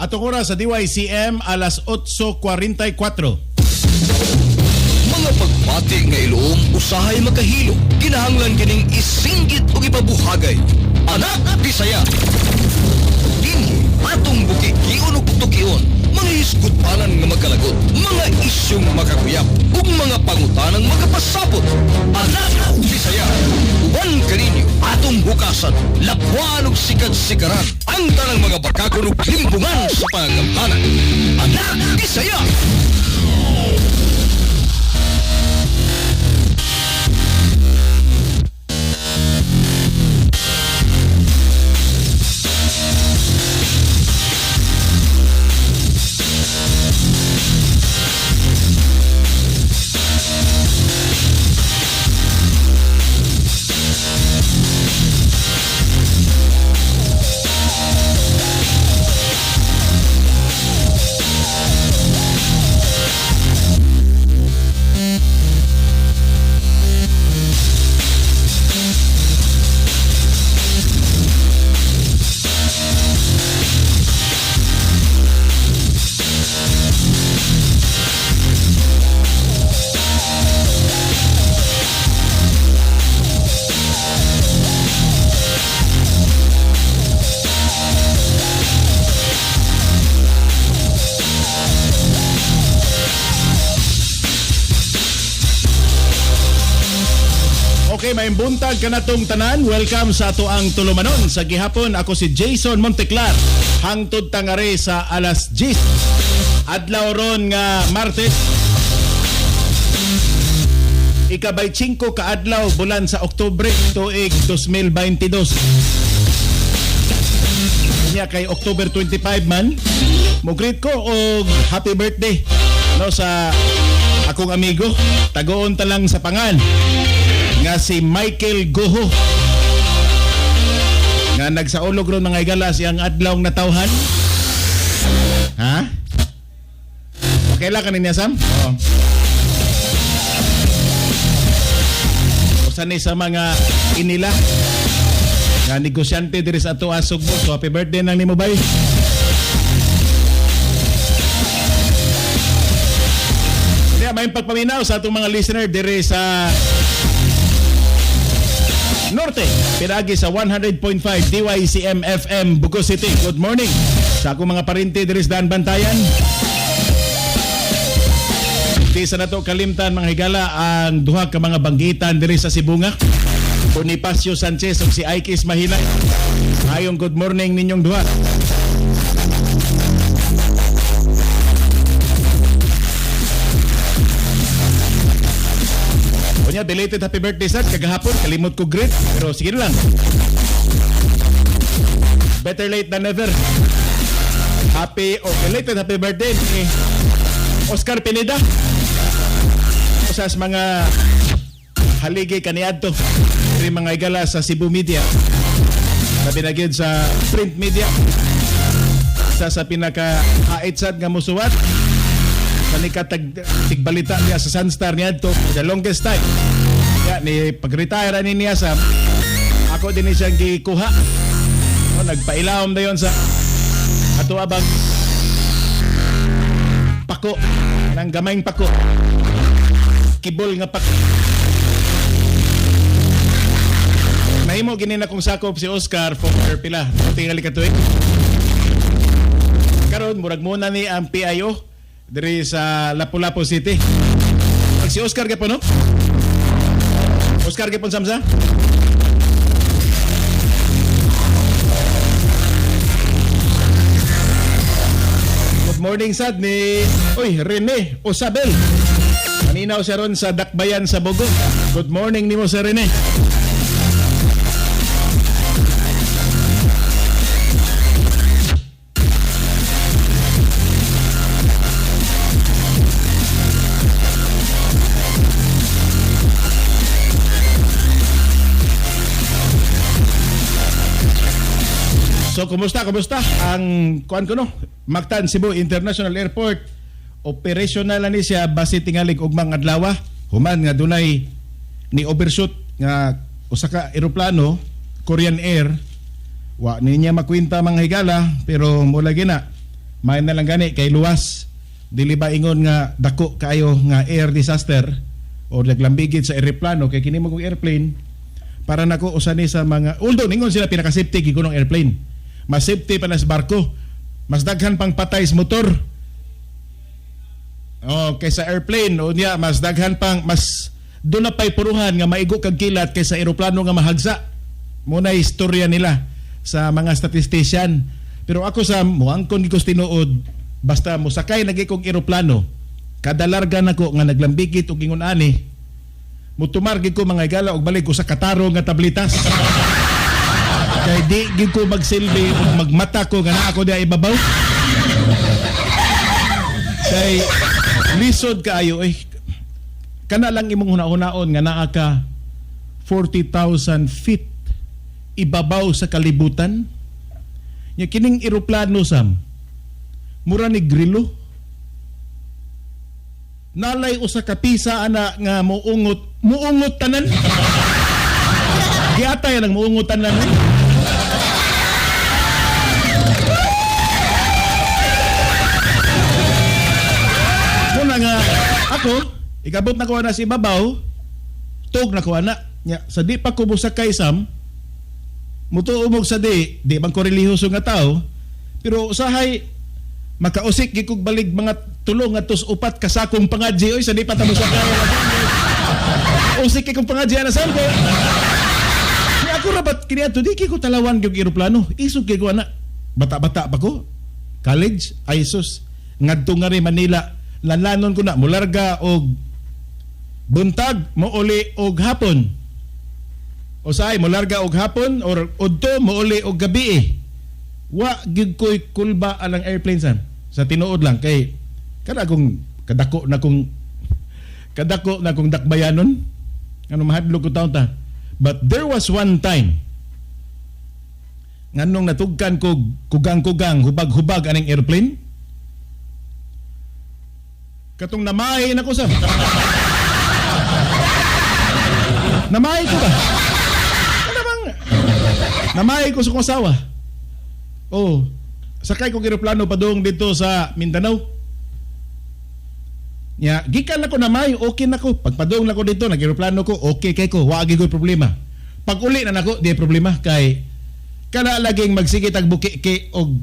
Atong oras sa DYCM, alas 8:44. Mga pagbati nga iloom usahay makahilo. Kinahanglan kining isinggit ug ipabuhagay. Anak Bisaya. Dinhi atong bukikion ug tukion, mga hisgutpanan nga magkalagot, mga isyong makakuyap, ug mga pangutanang makapasabot. Anak Bisaya. Uban kaninyo atong hukasan, lapuan ug sikad-sikaran ang tanang mga bakakon ug limbungan sa pangamhanan. Anak Bisaya. Okay, may buntag kanatong tanan. Welcome sa ato ang tulumanon. Sa gihapon, ako si Jason Monteclar. Hangtod tangare sa alas 10. Adlaw ron nga Martes. Ikabay 5 kaadlaw bulan sa Oktubre tuig 2022. Niya kay October 25 man. Mo-greet ko og happy birthday no sa akong amigo. Tagoon ta lang sa pangan nga si Michael Goho nga nagsaulog ron mga higala siyang adlaw natawhan. Ha? Okay lang kanin niya, Sam? Oo. Usa ni sa mga inila nga negosyante diri sa ato Sugbo. So happy birthday nang nimo, bay. Kaya may pagpaminaw sa atong mga listener diri sa Norte, pinagi sa 100.5 DYCM FM Bugo City. Good morning sa akong mga parente diri sa Daan Bantayan. Di sa nato kalimtan, mga higala, ang duha ka mga banggitan diri sa Sibunga. Bonifacio Sanchez ug si Aikis Mahina. Ayong good morning ninyong duha. Unya, belated happy birthday sad kagahapon kalimot ko greet, pero sige na lang. Better late than never. Happy or belated happy birthday ni Oscar Pineda. Usa sa mga haligi kaniadto diri, mga higala, sa Cebu Media. Labi na gyud sa print media. Isa sa pinaka hait sad nga musuwat panikatag tigbalita niya sa Sunstar niadto for the longest time. Ya ni pag-retire ani niya sa ako din ni siyang gikuha. O, nagpailawom na yon sa ato abang pako ng gamayng pako. Kibol nga pako. Nahimo gini na kong sakop si Oscar for pila tingali ka tuig. Karon murag muna ni ang PIO diri sa Lapu-Lapu City. Pag si Oscar gyapon, no? Oscar gyapon, Samsa? Good morning sad ni, uy, Rene Osabel. Maninaw siya ron sa Dakbayan sa Bogo. Good morning nimo, Sir Rene. So kumusta, kumusta ang kuan ko, no? Mactan Cebu International Airport, operational na ni siya basi tingalig ugmang adlaw human nga dunay ni overshoot nga usa ka eroplano, Korean Air. Wa ninya makwinta, mga higala, pero mula gina May na lang gani kay luwas. Dili ba ingon nga dako kaayo nga air disaster o naglambigit sa eroplano kay kini mo kong airplane para nako usa ni sa mga, although ningon sila pinaka safety gid kunong airplane. Mas safety pa na sa barko. Mas daghan pang patay sa motor. Oh, kaysa airplane o niya mas daghan pang mas doon na pa'y puruhan nga maigo kag kilat kaysa eroplano nga mahagsa. Muna istorya nila sa mga statistician. Pero ako sa muangkon ko sa tinuod, basta mosakay lagi kog eroplano, kada larga nako nga naglambigit og ingon ani, mutumar gid ko, mga higala, og balik ko sa katarong nga tablitas. Kay di gid ko magsilbi ug magmata ko nga naa ako diha ibabaw. Kay lisod kaayo eh. Kana lang imong huna-hunaon nga naa ka 40,000 feet ibabaw sa kalibutan. Nya kining eroplano, Sam, mura ni grilo. Nalay usa ka pisa ana nga muungot, muungot tanan. Giatay lang muungot tanan. Muna nga ako, ikabot na ko na si ibabaw, tug na ko ana. Nya, sa di pa ko mosakay, Sam, mutuo mo sa di, di man ko relihiyoso nga tao, pero usahay makausik gid kog balig mga tulo nga tos upat kasakong pangadji oy sa di pa ta mosakay. Usik kay kong pangadji ana, Sam, kay Nya ako rabat kini ato di kay ko talawan gyud eroplano. Isog kay ko ana. Bata-bata pa ko. College, ay sus. Ngadto nga rin Manila. Lanlanon ko na mularga og buntag, mouli og hapon. O say molarga og hapon or udto, mouli og gabi eh. Wa gyud ko'y kulba alang airplane, Sam. Sa tinuod lang kay kada akong kadako na kong dakbayanon. Ano mahadlok ko taon ta. But there was one time nganong natugkan ko kugang-kugang, hubag-hubag aning airplane. Katong namahi na ko, Sam. Namahi ko ba? Ano bang namahi ko sa kong asawa? Oh, sakay kong eroplano padung dito sa Mindanao. Nya, gikan ako namahi, okay na ko. Pagpadung na ko dito, nag-eroplano ko, okay kay ko, wa gyud ko'y problema. Pag uli na nako, di problema kay kana laging magsige tag buki og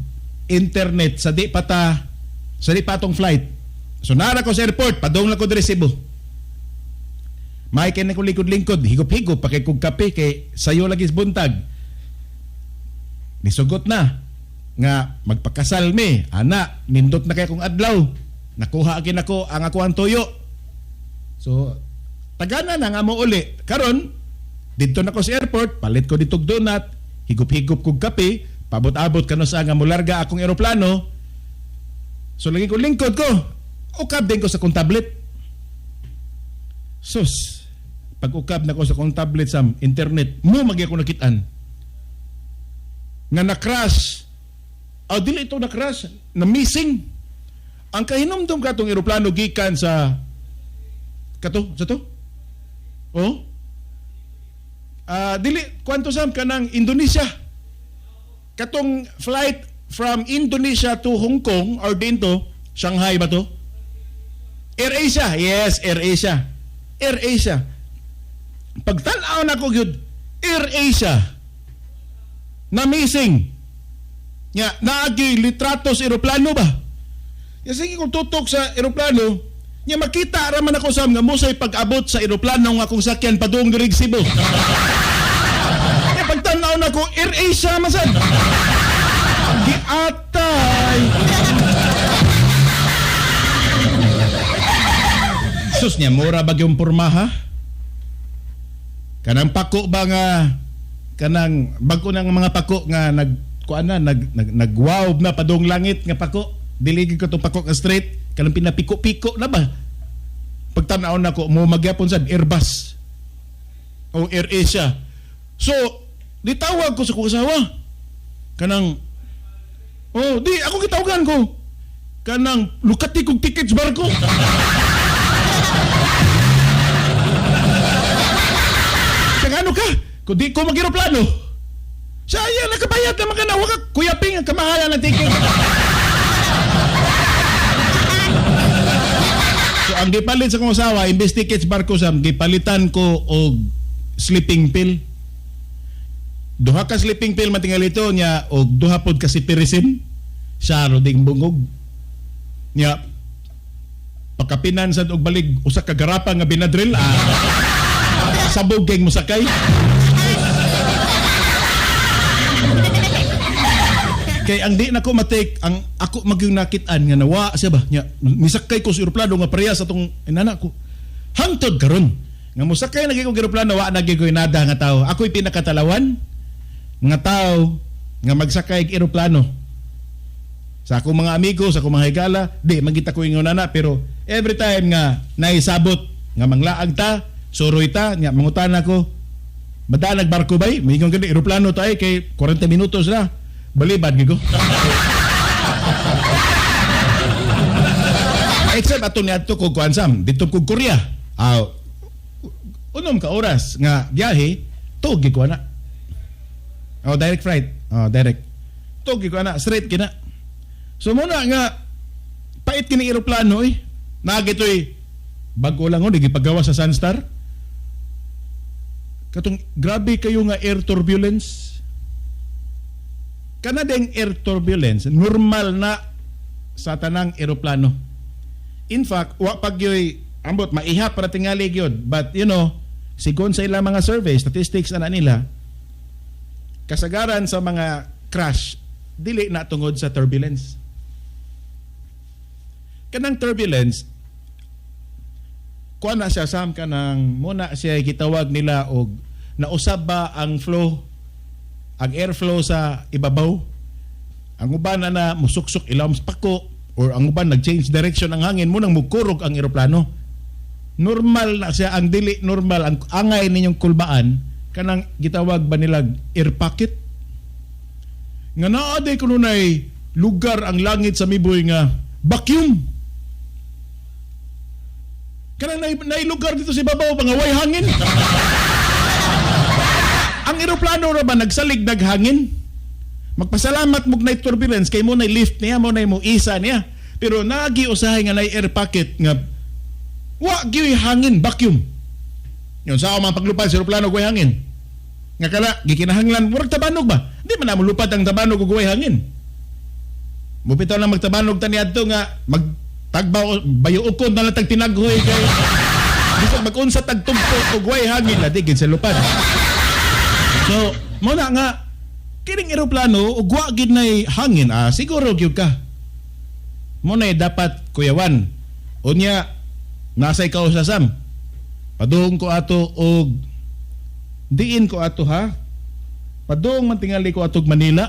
internet sa di pa atong flight. So nara ko sa airport, padung na ko diri Cebu. May kay na ko likod-lingkod, higop-higop pa kay kog kape kay sayo lagi sa buntag. Nisugot na nga magpakasal mi, ana, nindot na kay kong adlaw. Nakuha akin ako ang ako ang tuyo. So tagana na nga mo uli. Karon didto na ko sa airport, palit ko ditog donut, higop-higop kog kape, pabot-abot kano sa nga mularga akong eroplano. So lagi ko lingkod ko. Ukab din ko sa kong tablet. Sus, pag ukab na ko sa kong tablet sa internet, mo magi ako nakitaan nga na-crash. Ah, dili ito na-crash, na missing. Ang kahinumdum katong eroplano gikan sa kato sa to? Oh? Ah, dili kwanto, Sam, kanang Indonesia. Katong flight from Indonesia to Hong Kong or dito Shanghai ba to? Air Asia. Yes, Air Asia. Air Asia. Pagtan-aw na ko gyud Air Asia na missing. Nya, naagi litrato sa eroplano ba? Ya sige kung tutok sa eroplano, nya makita ra man ako, Sam, nga mosay pag-abot sa eroplano nga akong sakyan padung diri Cebu. Nya pagtan-aw na ko, Air Asia man sad. Giatay. Sus niya, mura ba yung pormaha? Kanang pako ba nga kanang bag-o ng mga pako nga nag kuan na nag nag nagwow na padung langit nga pako, dili gid ko tong pako nga straight, kanang pinapiko-piko na ba. Pagtan-aw nako, mo magyapon sad Airbus o Air Asia. So ditawag ko sa kong asawa kanang, oh, di ako gitawagan ko kanang lukati kog tickets barko. Kaya ano ka? Kung di ko mag-aeroplano. Siya, yan, nakabayad naman ka na. Huwag ka, Kuya Ping, ang kamahalan ng ticket. Ang gipalit sa akong asawa, imbes tickets barko, Sam, gipalitan ko og sleeping pill. Duha ka sleeping pill matingali ito niya og duha pod ka cetirizine. Siya ro ding bungog. Niya pagkapinan sad og balig usa ka garapa nga Benadryl, ah. Sabog kay mosakay. Kay ang di na ko matake, ang ako magyung nakit-an nga nawa siya ba nya misakay ko sa eroplano nga pareha sa tong inana ko. Hangtod karon nga mosakay na gyud ko eroplano, wa na gyud ko nada nga tawo. Ako'y pinakatalawan nga tawo nga magsakay og eroplano. Sa akong mga amigo, sa akong mga higala, di magita ko ingon ana, pero every time nga naisabot nga manglaag ta, suroy ta, nya mangutana ko, "Madaan barko bay?" Mingon gani, "Eroplano ta ay kay 40 minutos na." Balibad gyud ko. Except ato niadto ko kuan, Sam, didto ko Korea. Ah, unom ka oras nga biyahe, tuog gyud ko ana. Oh, direct flight. Oh, direct. Tuog gyud ko ana, straight kina. So muna nga pait kini eroplano eh. Nagitoy bago lang oh, gipagawa sa Sunstar. Katong grabe kayo nga air turbulence. Kana ding air turbulence normal na sa tanang eroplano. In fact, wa pag yoy ambot maihap para tingali gyud. But sigon sa ilang mga survey, statistics ana nila, kasagaran sa mga crash dili na tungod sa turbulence. Kanang turbulence, kuan na siya, Sam, kanang muna siya gitawag nila og nausab ba ang flow, ang airflow sa ibabaw. Ang uban na na musuksok ilawom sa pako or ang uban nag-change direction ang hangin mo nang mukurog ang eroplano. Normal na siya. Ang dili normal, ang angay ninyong kulbaan, kanang gitawag ba nila air pocket nga naa day kuno nay lugar ang langit sa miboy nga vacuum, kanang nay lugar dito sa ibabaw pa nga way hangin. Ang eroplano ra ba nagsalig naghangin. Magpasalamat mo nay turbulence kay mo nay lift niya, mo nay mo isa niya, pero naagi usahay nga nay air pocket nga wa gyud hangin, vacuum. Yun sa mga paglupad sa eroplano, way hangin nga kala gikinahanglan murag tabanog ba, di man na molupad ang tabanog ug way hangin. Mupitaw lang magtabanog ta niadto nga magtagbaw bayuokon na lang tag tinaghoy kay bisag mag-unsa tag tugto ug way hangin na di gid sa lupad. So mo na nga kining eroplano ug wa gid nay hangin, ah, siguro gyud ka mo na dapat kuyawan. Unya nasa ikaw sa Sam, padung ko ato og diin ko ato ha, padung man tingali ko atog Manila.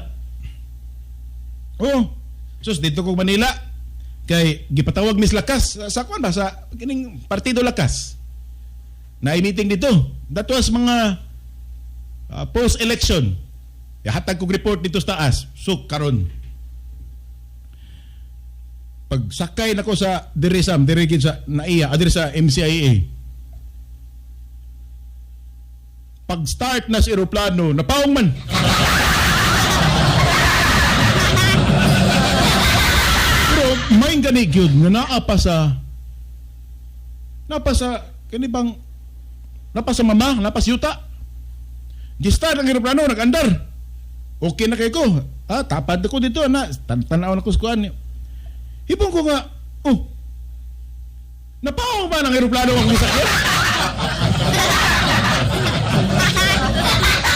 Oh sus, dito ko Manila kay gipatawag Miss Lakas sa kuan ba, sa kining Partido Lakas na meeting dito. That was mga post-election. Hatag kog report dito sa taas. So karon pagsakay nako sa diri, Sam, diri gid sa naiya, diri sa MCIA, pag start na sa eroplano, napaong man. Pero may gani gyud nga naa pa sa kani bang naa pa sa mama, naa pa sa yuta. Gi-start ang eroplano, nag-andar. Okay na kay ko. Ah, tapad ako dito na tanaw na ko sa kuan. Hibong ko nga, oh. Napaong ba ng eroplano ang sakyan?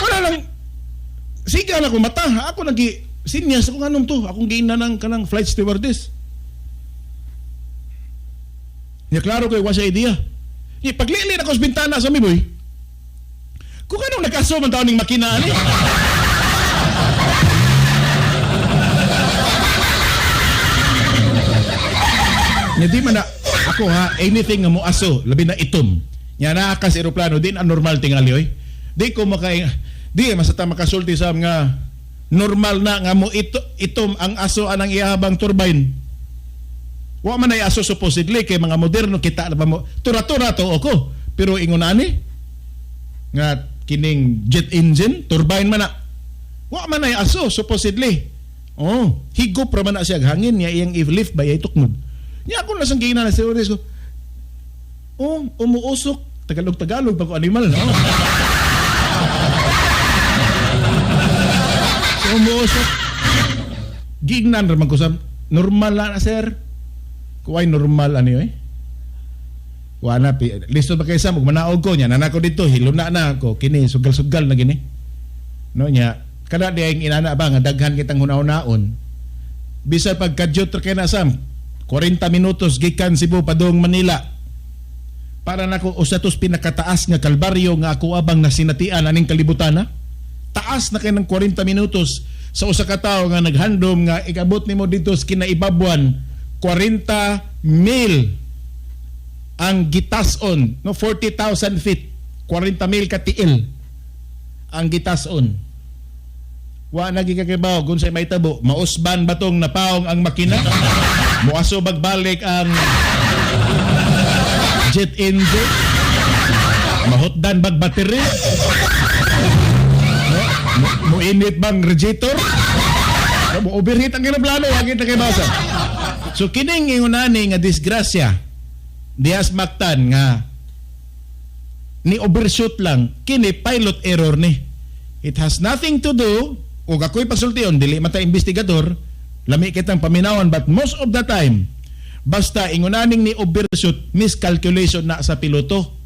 Wala lang. Sige na ko mata. Ako nagi sinyas ako nganong to. Akong giina ng kanang flight stewardess. Nya klaro kay wa siya idea. Nya paglili ako sa bintana sa mi boy. Kung anong nakaso man taon ning makina ani. Nya di man na ako ha, anything nga mo aso, labi na itom. Nya naa ka sa eroplano, di na normal tingali oy. Di ko maka di masata makasulti sa nga normal na nga mo ito, itom ang aso anang iyahabang turbine. Wa man ay aso supposedly kay mga moderno kita na ba mo tura-tura to ako. Pero ingon ani nga kining jet engine turbine man na. Wa man ay aso supposedly. Oh, higop ra man na siya hangin niya iyang i-lift ba iyang tukmod. Nya ako na sang giina na stewardess ko. Oh, umuusok. Tagalog-Tagalog bago animal, no? So, umuusok. Gignan raman ko sa normal na, sir. Kuway normal ano eh. Kuha na, listo ba kayo sa magmanaog ko niya, nana ko dito, hiluna na ako, kini, sugal-sugal na gini. No niya, kada di ang inana ba nga daghan kitang hunahunaon. Bisa pagkadyot ra kay na sam, 40 minutos gikan Cebu padung Manila. Para nako usa tos pinakataas nga kalbaryo nga ako abang nasinatian aning kalibutan na. Taas na kay ng 40 minutos sa usa ka tawo nga naghandom nga ikabot nimo dito sa kinaibabuan 40 mil ang gitason, no, 40,000 feet, 40 mil katiil ang gitason. Wa na gikakibaw kung say mahitabo, mausban ba tong napaong ang makina? Muaso bagbalik ang jet engine? Mahutdan bag battery? No? Muinit bang radiator? No, mo overheat ang eroplano, wa kita kay basa. So kining ingunani nga disgrasya dias Mactan nga ni overshoot lang, kini pilot error ni. It has nothing to do ug ako'y pagsultion, dili man ta investigador, lami kitang paminawan, but most of the time basta ingunaning ni overshoot, miscalculation na sa piloto.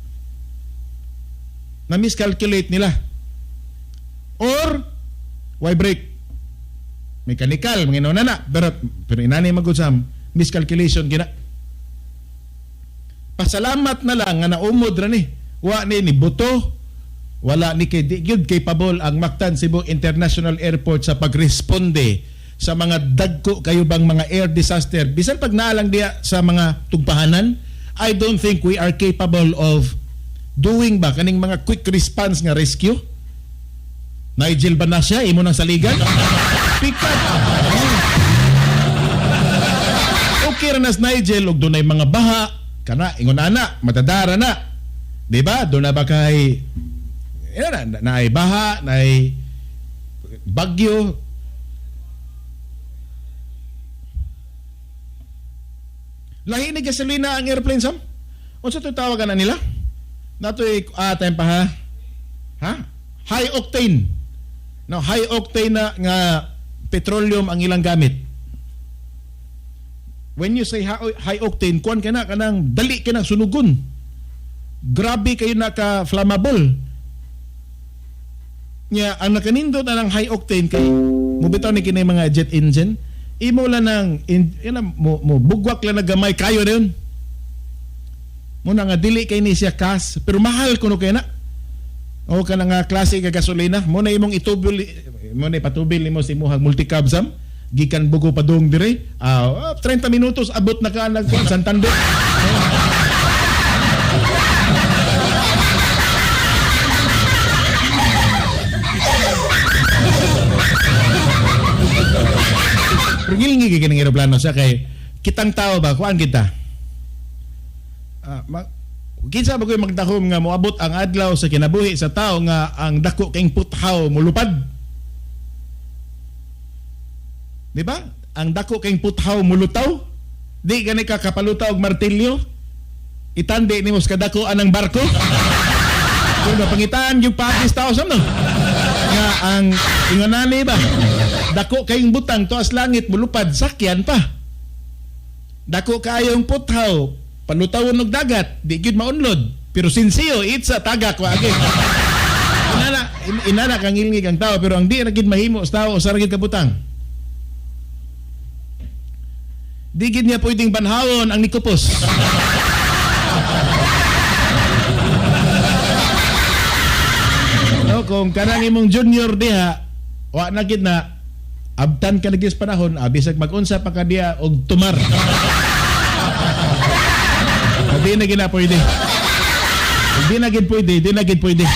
Na miscalculate nila. Or why break? Mechanical, mga inuna na. Pero inani magusam, miscalculation gina. Pasalamat na lang nga naumod ra ni. Wa ni ni buto, wala ni kay di gyud capable ang Mactan Cebu International Airport sa pagresponde sa mga dagko kayo bang mga air disaster. Bisan pag naalang diya sa mga tugpahanan, I don't think we are capable of doing ba kaning mga quick response nga rescue. Nigel ba na siya? Imo nang saligan? Pick up! Okay ra nas Nigel og dunay mga baha kana ingon ana matadara na. Di ba? Doon na ba kay na, naay baha, naay bagyo. Lahi ni gasolina ang airplane, Sam? Unsa to tawagan na nila? Natoy time pa ha. Ha? High octane. No, high octane na nga petroleum ang ilang gamit. When you say high octane, kuan ka na kanang dali ka na sunugon. Grabe kayo na ka flammable. Nya ang nakanindot na ng high octane kay mubitaw ni kini mga jet engine, imo lang nang in, yun na, mo bugwak lang na gamay kayo na yun. Muna nga dili kay ni siya kas, pero mahal kuno kay na. O ka na nga klase ka gasolina, mo na imong itubil, mo na ipatubil nimo sa imong multicab sam gikan Bugo padung dire. 30 minutos abot na ka nagkuan Santander. Pero ngilngi kay kining eroplano sa kay kitang tao ba kuan kita. Kinsa ba ko'y magdahom nga moabot ang adlaw sa kinabuhi sa tao nga ang dako kayong puthaw mulupad? Di ba? Ang dako kayong puthaw mulutaw? Di gani ka kapalutaw og martilyo? Itandi nimo sa kadako anang barko? Kung napangitaan yung pakis tao sa no? Nga ang ingonani ba? Dako kayong butang tuas langit mulupad sakyan pa. Dako kayong puthaw palutawon og dagat, di gyud maunlod. Pero sinsiyo itsa tagak wa agi. Inana inana kang ilngig ang tao pero ang di ra gid mahimo sa tao usa ra gid ka butang. Di gid niya pwedeng banhawon ang nikupos. No, kung kanang imong junior diha, wa na gid na abtan ka na gid sa panahon, bisag mag-unsa pa ka diha og tumar. Di na gid na pwede. Di na gid pwede, di na gid pwede.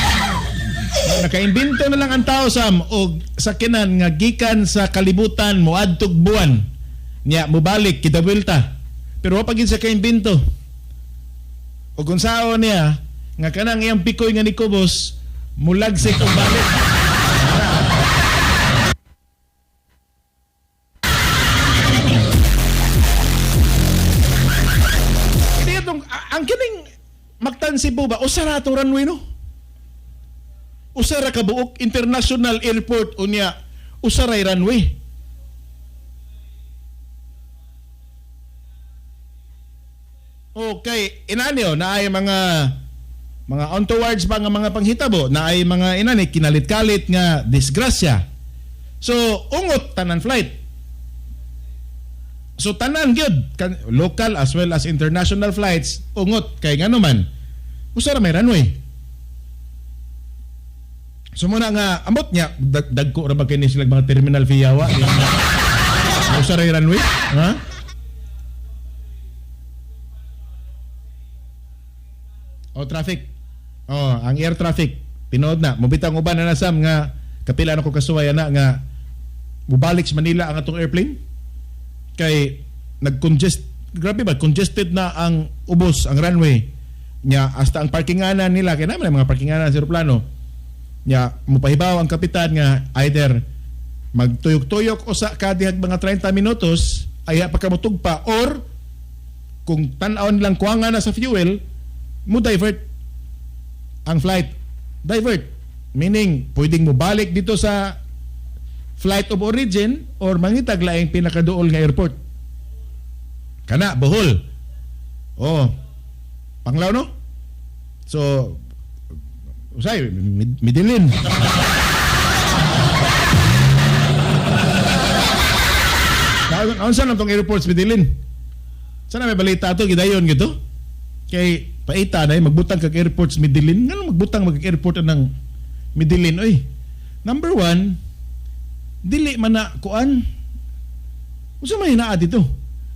Nakaimbento na lang ang tao sam og sakinan nga gikan sa kalibutan moadtog buwan. Nya mobalik kita buwelta. Pero wa pa gid sa kaimbento. Og unsaon niya nga kanang iyang pikoy nga ni Kubos mulagsik og balik. Hindi itong, ang kining Mactan Cebu ba usa ra atong runway, no? Usa ra ka buok international airport, unya usa ra runway. Okay, inani oh, naay mga ontowards pa nga mga panghitabo, naay mga inani kinalit-kalit nga disgrasya. So, ungot tanan flight. So tanan gyud local as well as international flights ungot kay ngano man usa ra may runway. So muna nga ambot niya dagko ra ba kini sila mga terminal fee yawa. Usa ra runway, ha? O traffic. Oh, ang air traffic. Tinuod na, mobitang uban na nasam nga kapila na ko kasuway ana nga mubalik sa Manila ang atong airplane kay nag-congest, grabe ba, congested na ang ubos ang runway nya, hasta ang parkinganan nila kay naman ang mga parkinganan sa eroplano nya. Mupahibaw ang kapitan nga either magtuyok-tuyok usa ka dihag mga 30 minutos ay pa ka motugpa or kung tan-aw nilang kuwanga na sa fuel, mo divert ang flight. Divert meaning pwedeng mo balik dito sa flight of origin or mangitag laing pinakaduol nga airport. Kana Bohol. Oh. Panglao, no? So usay Medellin. Unsa na tong airport sa Medellin? Sana may balita ato gidayon gito. Kay paita na magbutang kag airport sa Medellin. Ngano magbutang mag airport ng Medellin oy? Number one, dili man na kuan. Unsa may naa dito?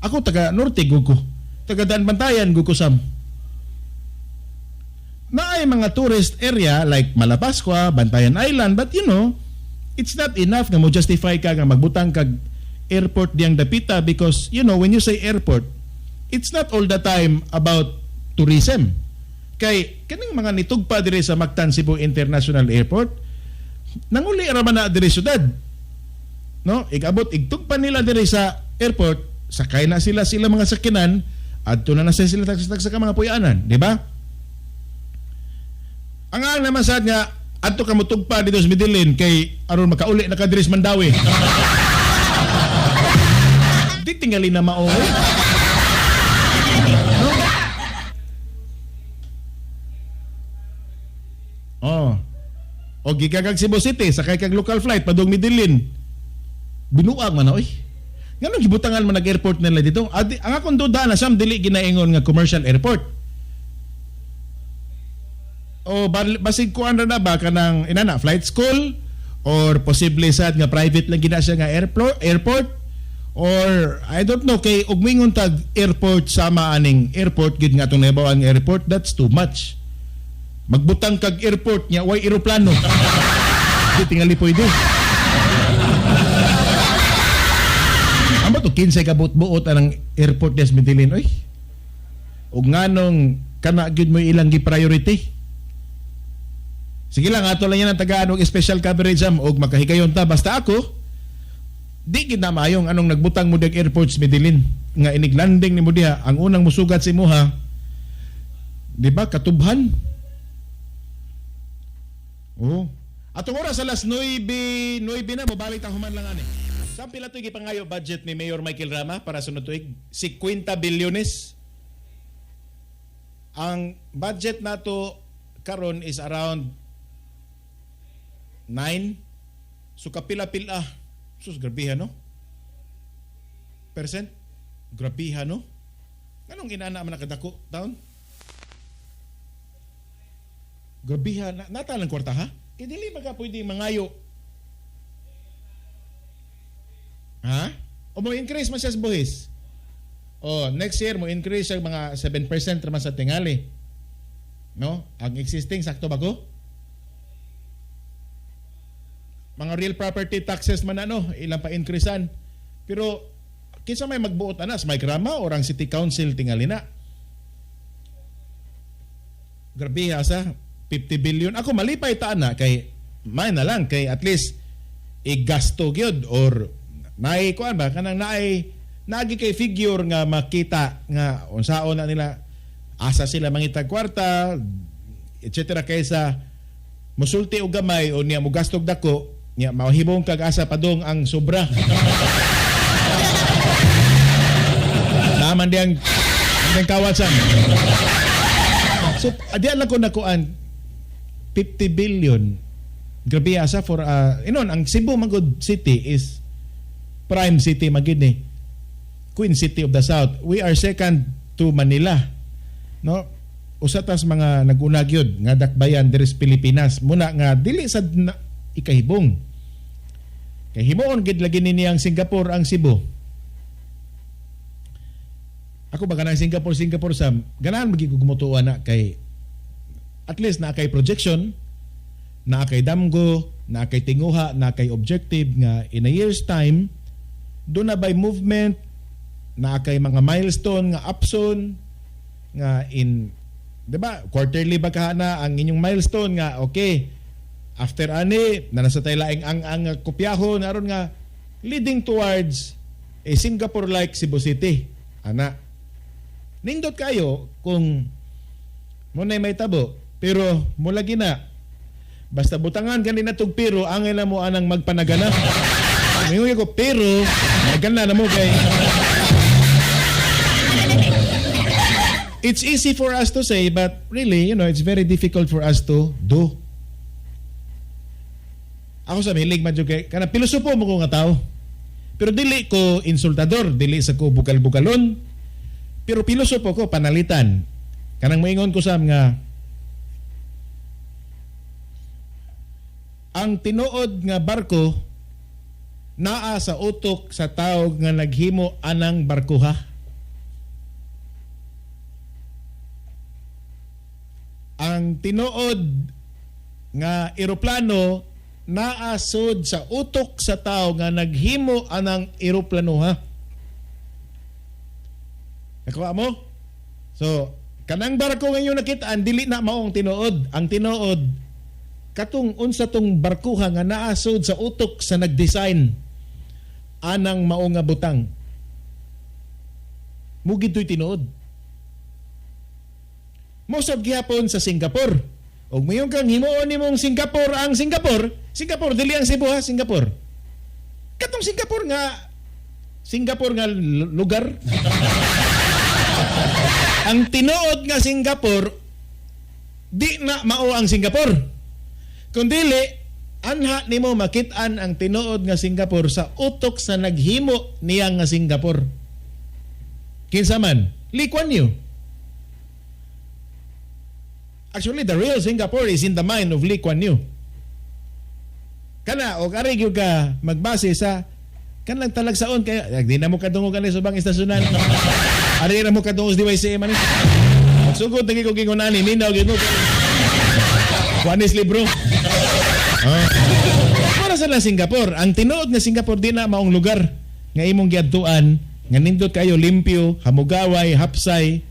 Ako taga Norte gud ko. Taga Daanbantayan gud ko sam. Naay mga tourist area like Malapascua, Bantayan Island, but it's not enough nga mo justify ka nga magbutang kag airport diyang dapita because when you say airport, it's not all the time about tourism. Kay kaning mga nitugpa diri sa Mactan Cebu International Airport, nanguli ra man na diri syudad. No? Igabot igtugpa nila diri sa airport, sakay na sila sila mga sakinan, adto na na sila tagsa-tagsa ka mga puyanan, di ba? Ang naman sad nga adto ka motugpa dito sa Medellin kay aron makauli na ka diri sa Mandaue. Di tingali na mao. No? Oh. O gikan kag Cebu City, sakay kag local flight padung Medellin. Binuang man na oy. Nganong gibutangan man nag-airport nila dito? Adi, ang akong duda na sam dili ginaingon nga commercial airport. O basig kuan ra na ba kanang inana flight school or posible sad nga private lang gina siya nga airport or I don't know, kay ug mingon tag airport sama aning airport gid nga atong nahibaw-an nga airport, that's too much. Magbutang kag airport nya way eroplano. Di tingali pwede. Ambot og 15 ka buot-buot anang airport des Medellin oy. Ug nganong kana gyud mo ilang gi priority. Sige lang, ato lang yan ang tagaan og special coverage am og makahigayon ta. Basta ako di gid na maayong anong nagbutang mo dig airport sa Medellin nga inig landing nimo diha ang unang musugat sa imuha, di ba, katubhan. Oh. Atong oras alas 9, 9 na, mobalik ta human lang ani. Sa pila to'y gipangayo budget ni Mayor Michael Rama para sunod tuig? 50 bilyones. Ang budget nato karon is around 9. So kapila-pila. Sus, grabihan, no? Percent? Grabihan, no? Anong inana man nakadako taon? Grabihan. Na, nata lang kwarta, ha? Kaya dili ba ka pwede mangayo? Ha? O mo increase man siya sa buhis? O, next year mo increase siya mga 7% raman sa tingali. No? Ang existing, sakto ba ko? Mga real property taxes man ano, ilang pa increasean. Pero kinsa may magbuot anas, Mike Rama or ang City Council tingali na? Grabe ha sa 50 billion. Ako malipay ta na kay may na lang kay at least igasto gyud or naay kuan ba kanang naay naagi kay figure nga makita nga unsaon na nila. Asa sila mangitag kwarta, etc. Kaysa musulti og gamay o niya mugastog dako, niya mahibong kag asa padong ang sobra. Naman diyang diyang kawat, Sam. So, di lang ko nakuan 50 billion. Grabe asa for inon ang Cebu man gud City is prime city man gid ni. Queen City of the South. We are second to Manila. No? Usa tas mga naguna gyud nga dakbayan diri sa Pilipinas. Muna nga dili sad na ikahibong. Kay himuon gid lagi ni niyang Singapore ang Cebu. Ako ba kanang Singapore, Singapore, Sam, ganahan magi ko gumutuan na kay at least naa kay projection, naa kay damgo, naa kay tinguha, naa kay objective nga in a year's time doon na by movement, naa kay mga milestone nga upson nga in, 'di ba, quarterly ba kahana ang inyong milestone nga okay, after ani na nasa tay laing ang kopyahon aron nga leading towards a Singapore like Cebu City ana. Nindot kayo kung mo na may tabo, pero mula gina basta butangan gani na tug pero angay na mo anang magpanagana. Mingon ko pero nagana na mo kay it's easy for us to say, but really, it's very difficult for us to do. Ako sa hilig man jud kay kana pilosopo mo ko nga tao. Pero dili ko insultador, dili sa ko bukal-bukalon. Pero pilosopo ko panalitan. Kanang moingon ko, Sam, nga ang tinuod nga barko naa sa utok sa tao nga naghimo anang barkuha. Ang tinuod nga eroplano naa sud sa utok sa tao nga naghimo anang eroplano ha. Nakuha mo? So, kanang barko nga inyong nakitaan dili na maong tinuod. Ang tinuod katong unsa tong barkuha nga naa sud sa utok sa nagdesign anang mao nga butang. Mugito'y tinuod. Mosab gihapon sa Singapore. Og mayon kang himuon nimong Singapore ang Singapore, Singapore dili ang Cebu ha, Singapore. Katong Singapore nga lugar. Ang tinuod nga Singapore di na mao ang Singapore. Kun dili anha nimo makit-an ang tinuod nga Singapore sa utok sa naghimo niya nga Singapore. Kinsa man? Lee Kuan Yew. Actually, the real Singapore is in the mind of Lee Kuan Yew. Kana, o kari gyud ka magbase sa kanang talagsaon kaya di na mo kadungog ani sa ubang istasyonan. Ari ra mo kadungog sa DYCM ani. Magsugod lagi ko gingon ani, minaw gyud mo. Juanes libro. Ah. Para sa lang Singapore, ang tinuod nga Singapore di na maong lugar nga imong giadtuan nga nindot kayo limpyo, hamugaway, hapsay.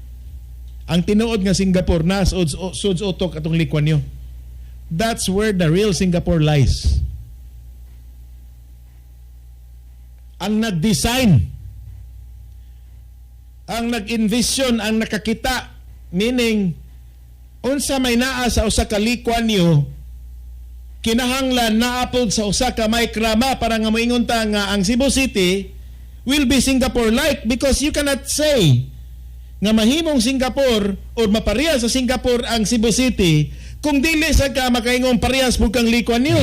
Ang tinuod nga Singapore na suds utok atong Lee Kuan Yew. That's where the real Singapore lies. Ang nag-design, ang nag-envision, ang nakakita, meaning unsa may naa sa usa ka Lee Kuan Yew, kinahanglan naapod sa usa ka Mike Rama para nga moingon ta nga ang Cebu City will be Singapore-like, because you cannot say nga mahimong Singapore or maparehas sa Singapore ang Cebu City kung dili sa ka makaingon parehas pud kang Lee Kuan Yew.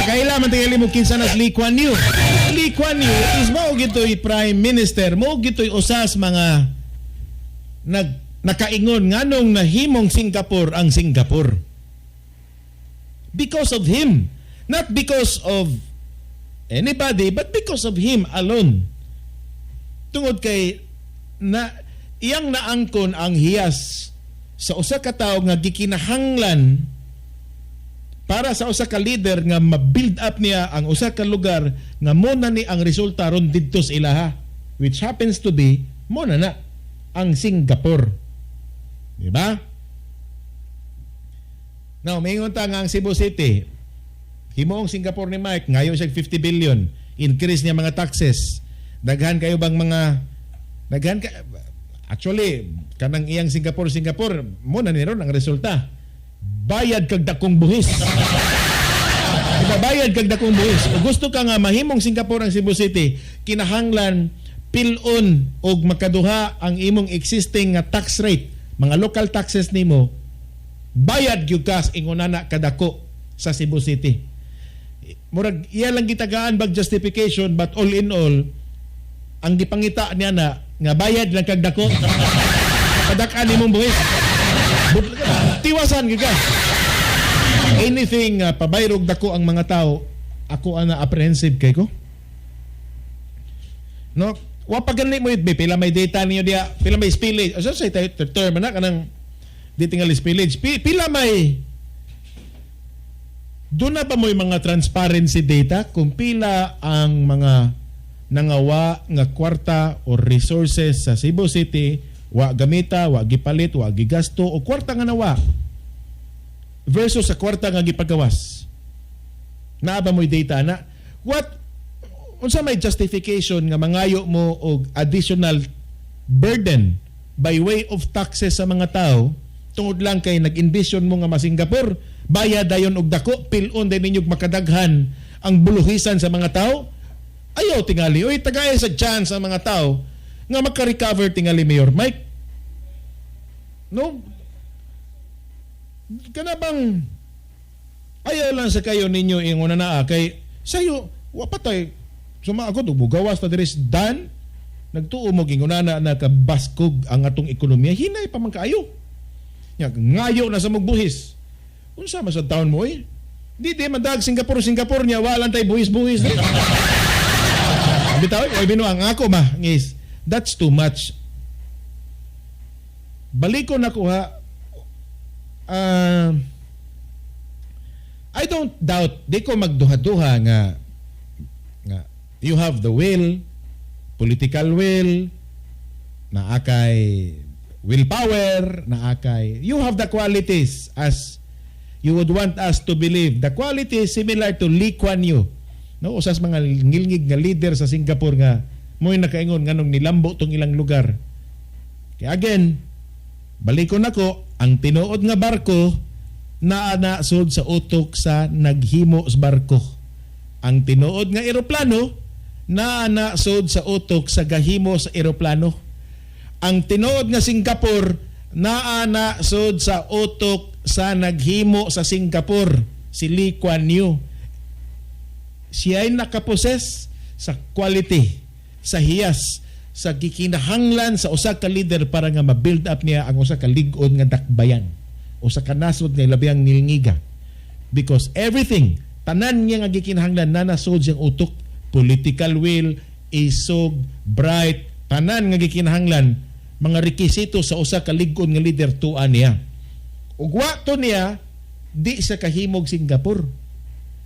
Kaila man tingali mo kinsa nas Lee Kuan Yew. Lee Kuan Yew is mao gitoy prime minister, mao gitoy usas mga nakaingon nganong nahimong Singapore ang Singapore. Because of him, not because of anybody, but because of him alone. Tungod kay na iyang naangkon ang hiyas sa usa ka tawo nga gikinahanglan para sa usa ka leader nga ma-build up niya ang usa ka lugar nga mo na ni ang resulta ron didto sa ilaha, which happens to be mo na na ang Singapore. Di ba? Now, maingon ta nga ang Cebu City, himuong Singapore ni Mike, ngayo siya 50 billion. Increase niya mga taxes. Daghan kayo bang mga daghan ka. Actually, kanang iyang Singapore Singapore mo na ni ron ang resulta. Bayad kag dakong buhis. Ibabayad kag dakong buhis. O gusto ka nga mahimong Singapore ang Cebu City, kinahanglan pilon og makaduha ang imong existing nga tax rate, mga local taxes nimo, bayad gyud ka ingonana kadako sa Cebu City. Murag iya lang gitagaan bag justification, but all in all, ang gipangita niya na nga bayad lang kag dako. Padak-an nimong buhis. Tiwasan gyud ka. Anything pabayrog dako ang mga tao, ako ana apprehensive kay ko. No, wa pa gani mo itbe, pila may data niyo diya, pila may spillage. Asa say tayo term na kanang di tingali spillage. Pila may doon na ba mo'y mga transparency data kung pila ang mga nangawa nga kwarta or resources sa Cebu City, wa gamita, wa gipalit, wa gigasto o kwarta nga nawa versus sa kwarta nga gipagawas? Naa ba mo'y data na? What unsa may justification nga mangayo mo og additional burden by way of taxes sa mga tao tungod lang kay nag-envision mo nga ma-Singapore, bayad dayon og dako, pilon din ninyo makadaghan ang buluhisan sa mga tao? Ayaw tingali, oy, tagay sa chance ang mga tao nga maka-recover tingali, Mayor Mike, no? Kana bang ayaw lang sa kayo ninyo ingon na naa kay sayo wa pa tay suma ako gawas ta diri dan nagtuo mo ingon na nakabaskog ang atong ekonomiya, hinay pa man kaayo. Nya ngayo na sa mugbuhis, unsa man sa taon mo, eh? Di man dag Singapore Singapore niya wala tay buhis-buhis diri. Bitaw oy, bino ang ako ma ngis, that's too much. Baliko na ko ha. I don't doubt, di ko magduha-duha nga you have the will, political will, naa kay willpower, naa kay you have the qualities as you would want us to believe. The quality is similar to Lee Kuan Yew. No, usas mga ngilngig nga leader sa Singapore nga mo'y nakaingon nganong nilambo tong ilang lugar. Kaya again, balikon nako, ang tinuod nga barko naa na sud sa utok sa naghimo sa barko. Ang tinuod nga eroplano naa na sud sa utok sa gahimo sa eroplano. Ang tinuod nga Singapore naa na sud sa utok sa naghimo sa Singapore, si Lee Kuan Yew. Siya ay nakaposes sa quality, sa hiyas, sa gikinahanglan sa usa ka leader para nga ma-build up niya ang usa ka lig-on nga dakbayan, usa ka nasod nga labiyang nilngiga. Because everything, tanan niya nga gikinahanglan na nasod siyang utok, political will, isog, bright, tanan nga gikinahanglan, mga rekisito sa usa ka lig-on nga leader, tuan niya. Ug wa to niya, di siya kahimog Singapore.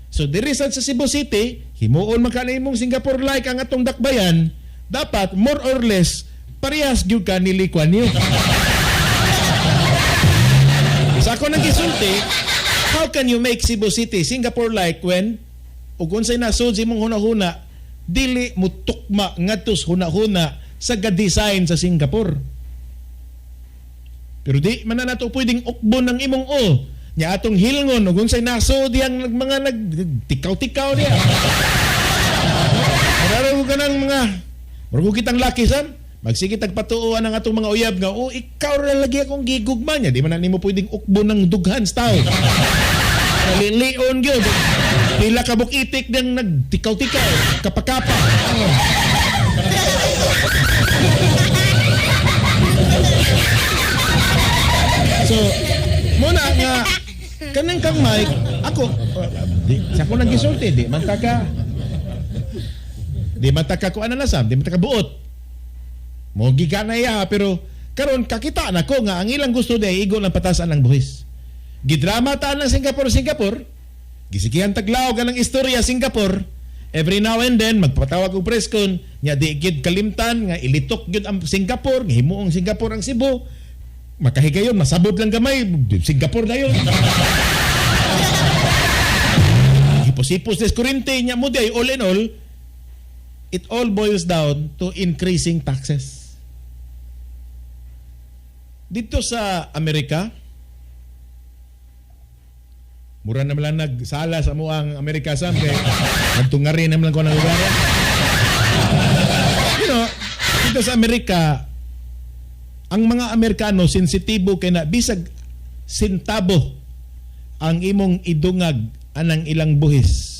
So diri sad sa Cebu City, himuon man ka imong Singapore like ang atong dakbayan, dapat more or less parehas gyud ka ni Lee Kuan Yew. Sa ako nang gisulti, how can you make Cebu City Singapore like when ug unsay nasod sa imong hunahuna dili mutukma ngadto sa hunahuna sa ga-design sa Singapore? Pero di man na nato pwedeng ukbon ng imong o. Nya atong hilngon ug unsay nasod diyang mga nagtikaw-tikaw niya. Murag ka ng mga murag kitang laki san. Magsige tagpatuoan ang atong mga uyab nga, "Oh, ikaw ra lagi akong gigugma niya." Di man na nimo pwedeng ukbon ng dughan sa tao. Nalilion gyud. Pila ka bukitik diyang nagtikaw-tikaw, kapakapa. Oh. So, muna nga kanang kang Mike, ako di, sa ako nang gisulti, di man ta ka kuan na lasam, di man ta ka buot. Mo giga na iya, pero karon kakita na ko nga ang ilang gusto di igo lang patasan ang buhis. Gidrama ta ng Singapore Singapore, gisigihan taglaog ang istorya Singapore. Every now and then magpatawag og press con nya, di gid kalimtan nga ilitok gyud ang Singapore, nga himuong Singapore ang Cebu. Makahigayon, masabot lang gamay, Singapore na yun. Hipos-hipos des kurente niya mo di ay all in all, It all boils down to increasing taxes. Dito sa Amerika, mura naman lang nagsala sa mo ang Amerika, Sam, kay nagtungari naman lang ko ng lugar. Dito sa Amerika, ang mga Amerikano sensitibo kay na bisag sentabo ang imong idungag anang ilang buhis.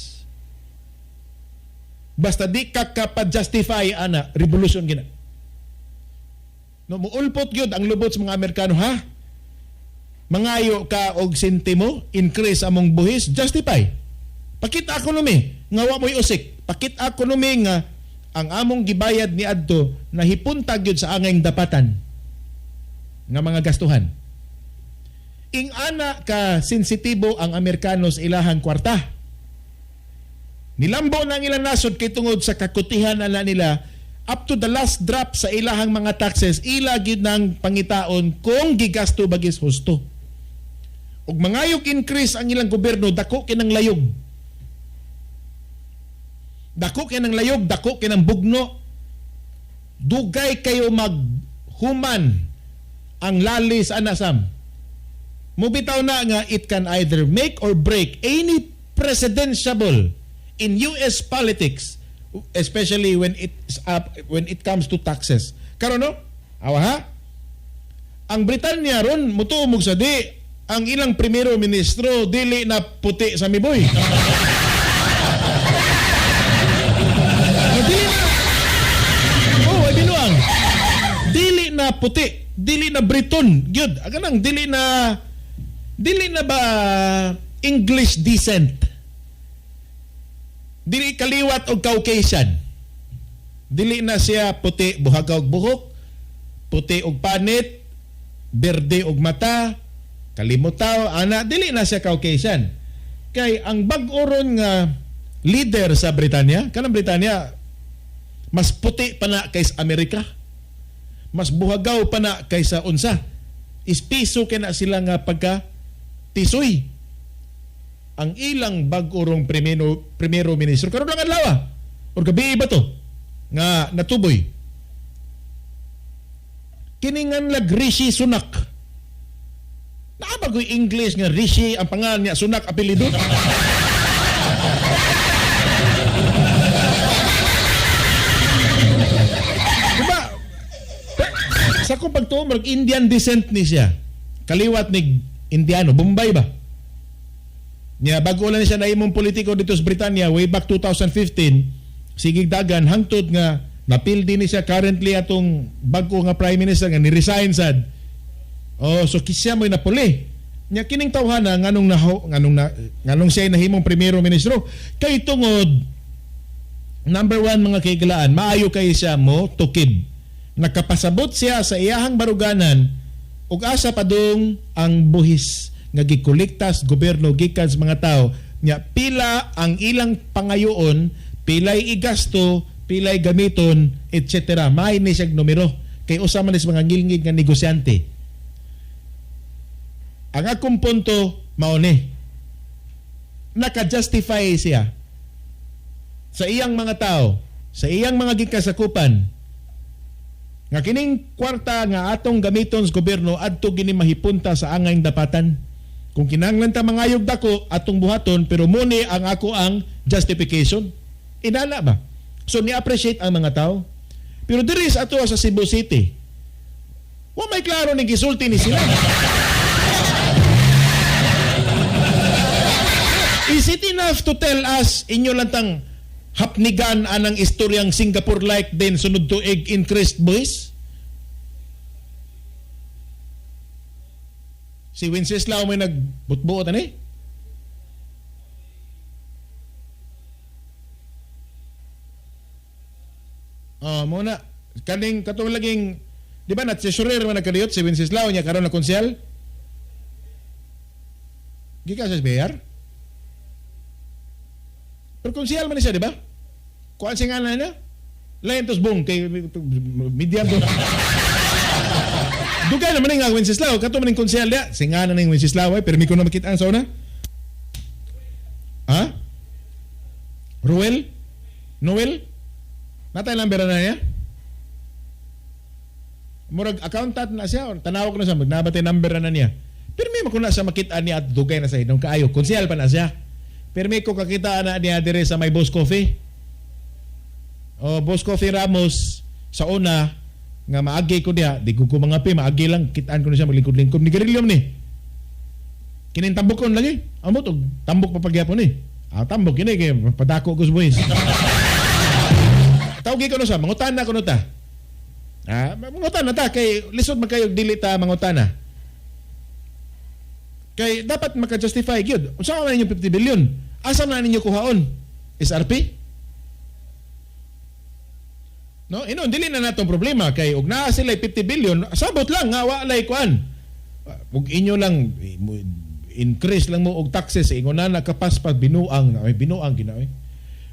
Basta di ka kapa-justify ana, revolution gina. No, muulpot gyud ang lubot sa mga Amerikano, ha? Mangayo ka og sentimo, increase among buhis, justify. Pakita ekonomy nga wa mo'y usik. Pakita ekonomy nga ang among gibayad ni adto nahipunta gyud sa angayng dapatan nga mga gastuhan. Ing-ana ka sensitibo ang Amerikano sa ilahang kwarta. Nilambo na ang ilang nasod kay tungod sa kakutihan ana nila, up to the last drop sa ilahang mga taxes, ila gyud nang pangitaon kung gigasto bagis husto. Ug mangayok increase ang ilang gobyerno, dako kinang layog. Dako kinang layog, dako kinang bugno. Dugay kayo maghuman ang lalis ana, Sam. Mubitaw na nga it can either make or break any presidentiable in US politics, especially when it comes to taxes. Karon, no? Awa ha? Ang Britanya ron mutuo mo sa di ang ilang primero ministro dili na puti sa miboy. No, dili na. Oh, ay binuang. Dili na puti, dili na Briton, gyud. Aganang dili na ba English descent. Dili kaliwat og Caucasian. Dili na siya puti, buhagaw og buhok, puti og panit, berde og mata, kalimutaw, ana, dili na siya Caucasian. Kay ang bag-o ron nga leader sa Britanya, kanang Britanya, mas puti pa na kaysa Amerika. Mas buhagaw pa na kaysa unsa. Ispiso kay na sila nga pagka tisoy. Ang ilang bag-o rong primero ministro karon lang adlaw or gabi ba to nga natuboy. Kiningan lag Rishi Sunak. Naa ba ko'y English nga Rishi ang pangalan niya, Sunak apelyido? Diba? Sa akong pagtuo, murag Indian descent ni siya. Kaliwat ni Indiano, Bombay ba? Nya bago lang siya nahimong politiko dito sa Britanya way back 2015, sige dagan hangtod nga napildi ni siya currently atong bag-o nga prime minister nga ni-resign sad. Oh, so siya mo'y napuli. Nya kining tawhana nganong siya nahimong primero ministro kay tungod, number one, mga kaiglaan, maayo kay siya mo tukib. Nakapasabot siya sa iyahang baruganan ug asa padung ang buhis nga gikolektas gobyerno gikan sa mga tao nya, pila ang ilang pangayoon, pilay igasto, pilay gamiton, etc. May ni siyang numero kay usa man is mga ngilngig nga negosyante. Ang akong punto mao ni, naka-justify siya sa iyang mga tao, sa iyang mga gikasakupan nga kining kwarta nga atong gamiton sa gobyerno adto gini mahipunta sa angayng dapatan. Kung kinahanglan ta mangayog dako, atong buhaton, pero muni ang ako ang justification. Inana ba? So ni-appreciate ang mga tao. Pero diri sa ato sa Cebu City, wa may klaro ni gisulti ni sila. Is it enough to tell us inyo lang tang hapnigan anang istoryang Singapore-like din sunod tuig increased buhis? Si Wenceslao may nagbutbuot ani? Oh, muna. Kaning katong laging, di ba, na treasurer man nagkaliyot si Wenceslao niya karon na konsyal? Gikan sa SBR? Pero konsyal man siya, di ba? Kuan siya nga na niya? Lain tos bong kay media to. Dugay naman nga Wenceslao, kato man ning konsyal dia. Singa na ning Wenceslao ay, pero mi ko na makita ang sauna. Ha? Ruel? Noel? Natay number na niya? Murag accountant na siya or tanawag na siya, magnabatay number na niya. Pero may makuna sa makita niya at dugay na sa inong kaayo. Konsehal pa na siya. Pero may ko kakita na niya dire sa may Boss Coffee. O Boss Coffee Ramos sa una nga maagi ko diha, di ko mga pi, maagi lang kitaan ko na siya maglingkod-lingkod ni Garilyom ni. Kining tambokon lagi. Amot og tambok pa pagyapon ni. Ah, tambok kini kay padako ko sa boys. Tawgi ko no sa mangutana ko no ta. Ah, mangutana ta kay lisod man kayo dili ta mangutana. Kay dapat maka-justify gyud. Unsa man ninyo 50 billion? Asa man ninyo kuhaon? SRP? No, inon dili na natong problema kay og naa sila 50 billion, sabot lang nga wa lay kuan. Ug inyo lang increase lang mo og taxes ingon na nakapaspas binuang ay binuang ginaoy.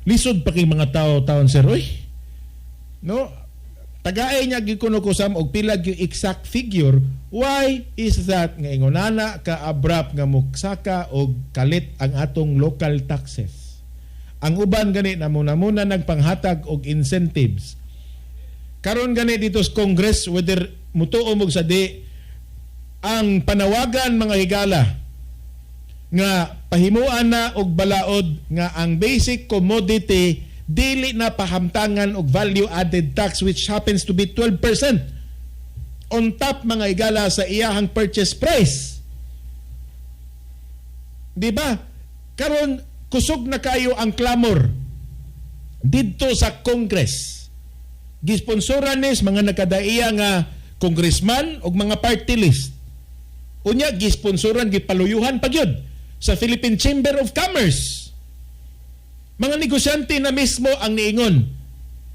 Lisod pa kay mga tao taon sir oy. No? Tagaay niya gyud kuno kusam og pila gyud exact figure. Why is that nga ingonana ka abrupt nga muksaka og kalit ang atong local taxes? Ang uban gani namuna-muna nagpanghatag og incentives. Karon gani dito sa Congress, whether mutuo mo sa di, ang panawagan mga higala nga pahimuan na og balaod nga ang basic commodity dili na pahamtangan og value added tax, which happens to be 12% on top mga higala sa iyahang purchase price. Di ba? Karon kusog na kayo ang clamor didto sa Congress. Gisponsoran nis mga nakadaiya nga congressman og mga party list. Unya gisponsoran, gipaluyuhan pa gyud sa Philippine Chamber of Commerce. Mga negosyante na mismo ang niingon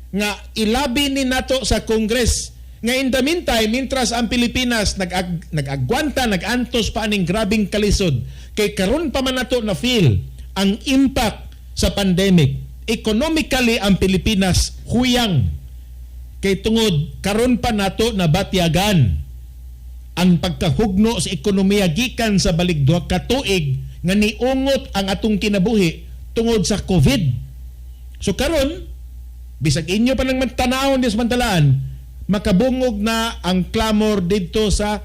nga ilabi ni nato sa Congress nga in the meantime, mintras ang Pilipinas nag-agwanta, nag-antos pa aning grabing kalisod kay karon pa man nato na feel ang impact sa pandemic. Economically, ang Pilipinas huyang kay tungod karon pa nato nabatyagan ang pagkahugno sa ekonomiya gikan sa balik 2 ka tuig nga niungot ang atong kinabuhi tungod sa COVID. So karon bisag inyo pa nang tanawon di sa mantalaan, makabungog na ang clamor didto sa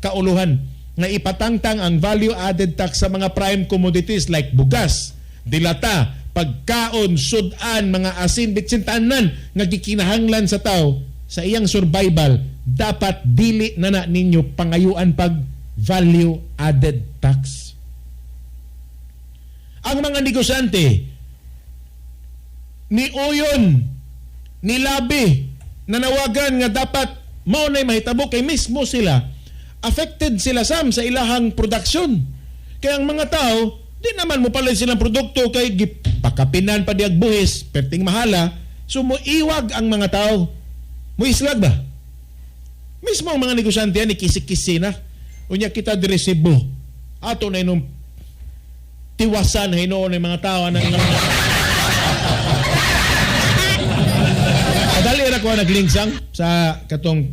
kauluhan nga ipatangtang ang value added tax sa mga prime commodities like bugas, dilata, pagkaon, sudan, mga asin, bitsin tanan nga gikinahanglan sa tao sa iyang survival, dapat dili na na ninyo pangayuan pag value added tax. Ang mga negosyante ni Uyon, ni Labi, nanawagan nga dapat mao na'y mahitabo kay mismo sila affected sila sam sa ilahang production. Kaya ang mga tao di naman mo palit silang produkto kay gipakapinan pa diag buhis, perting mahala, so moiwag ang mga tao. Moislag ba? Mismo ang mga negosyante yan, ikisi-kisi na. Unya kita diri Cebu, ato na inom tiwasan hinuon ng mga tao anang Padali ra ko naglingsang sa katong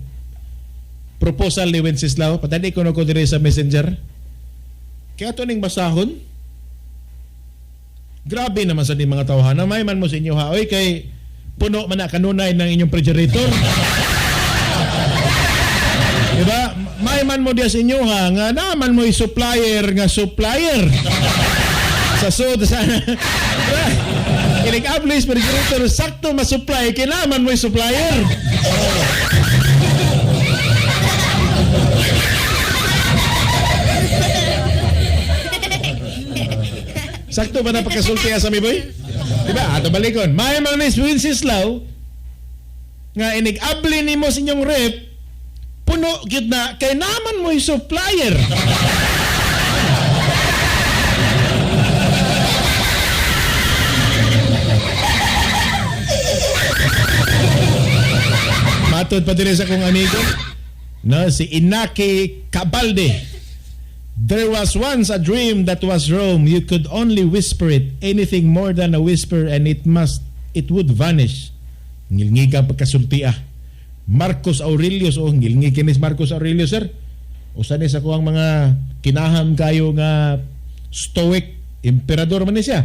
proposal ni Wenceslao. Padali ko na ko diri sa Messenger. Kaya ato ning basahon. Grabe naman sa di mga tawhana. May man mo sa inyo ha. Oy, kay puno man na kanunay ng inyong refrigerator. Diba? May man mo diya sa inyo ha. Nga naman mo supplier nga supplier. Sa sud sa Ilig ablis refrigerator sakto ma-supply kailangan mo supplier. Sakto ba na pagkasulti sa mi boy? Diba? Ato balikon. May mga ni Wenceslao nga inig-abli nimo sa inyong rep puno gyud na kay naman mo supplier. Matod pa diri sa akong amigo, no, si Inaki Cabalde. There was once a dream that was Rome. You could only whisper it. Anything more than a whisper and it would vanish. Ngilngi ka pagkasulti ah. Marcus Aurelius, oh, ngilngi kinis Marcus Aurelius, sir. Usa ni sa kuang mga kinaham kayo nga stoic emperador man ni siya.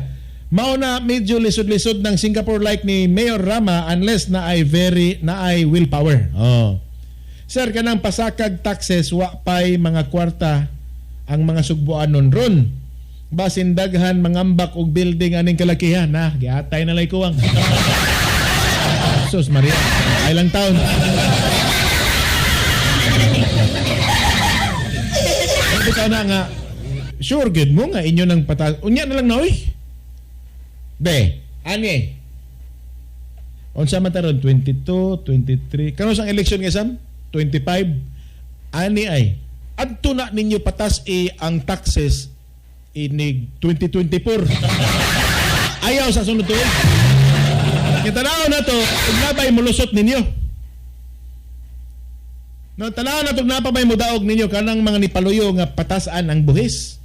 Mao na medyo lisod-lisod ng Singapore-like ni Mayor Rama unless na ay very na ay willpower. Oh. Sir, kanang pasakag taxes, wa pay mga kwarta ang mga sugboanon ron. Basin daghan mangambak og building aning kalakihan na giatay na lay kuwang. Sus Maria, ay lang taon. Bitaw na nga sure good mo nga inyo nang patas. Unya na lang na oy. Be, ani. Unsa man taron 22, 23. Karon sang election nga, Sam? 25. Ani ay. Adto na ninyo patas i ang taxes inig 2024. Ayaw sa sunod tuig. Kaya tanaw na to, ug nabay mulusot ninyo. No, tanaw na to, napabay mo daog ninyo kanang mga nipaluyo nga patasan ang buhis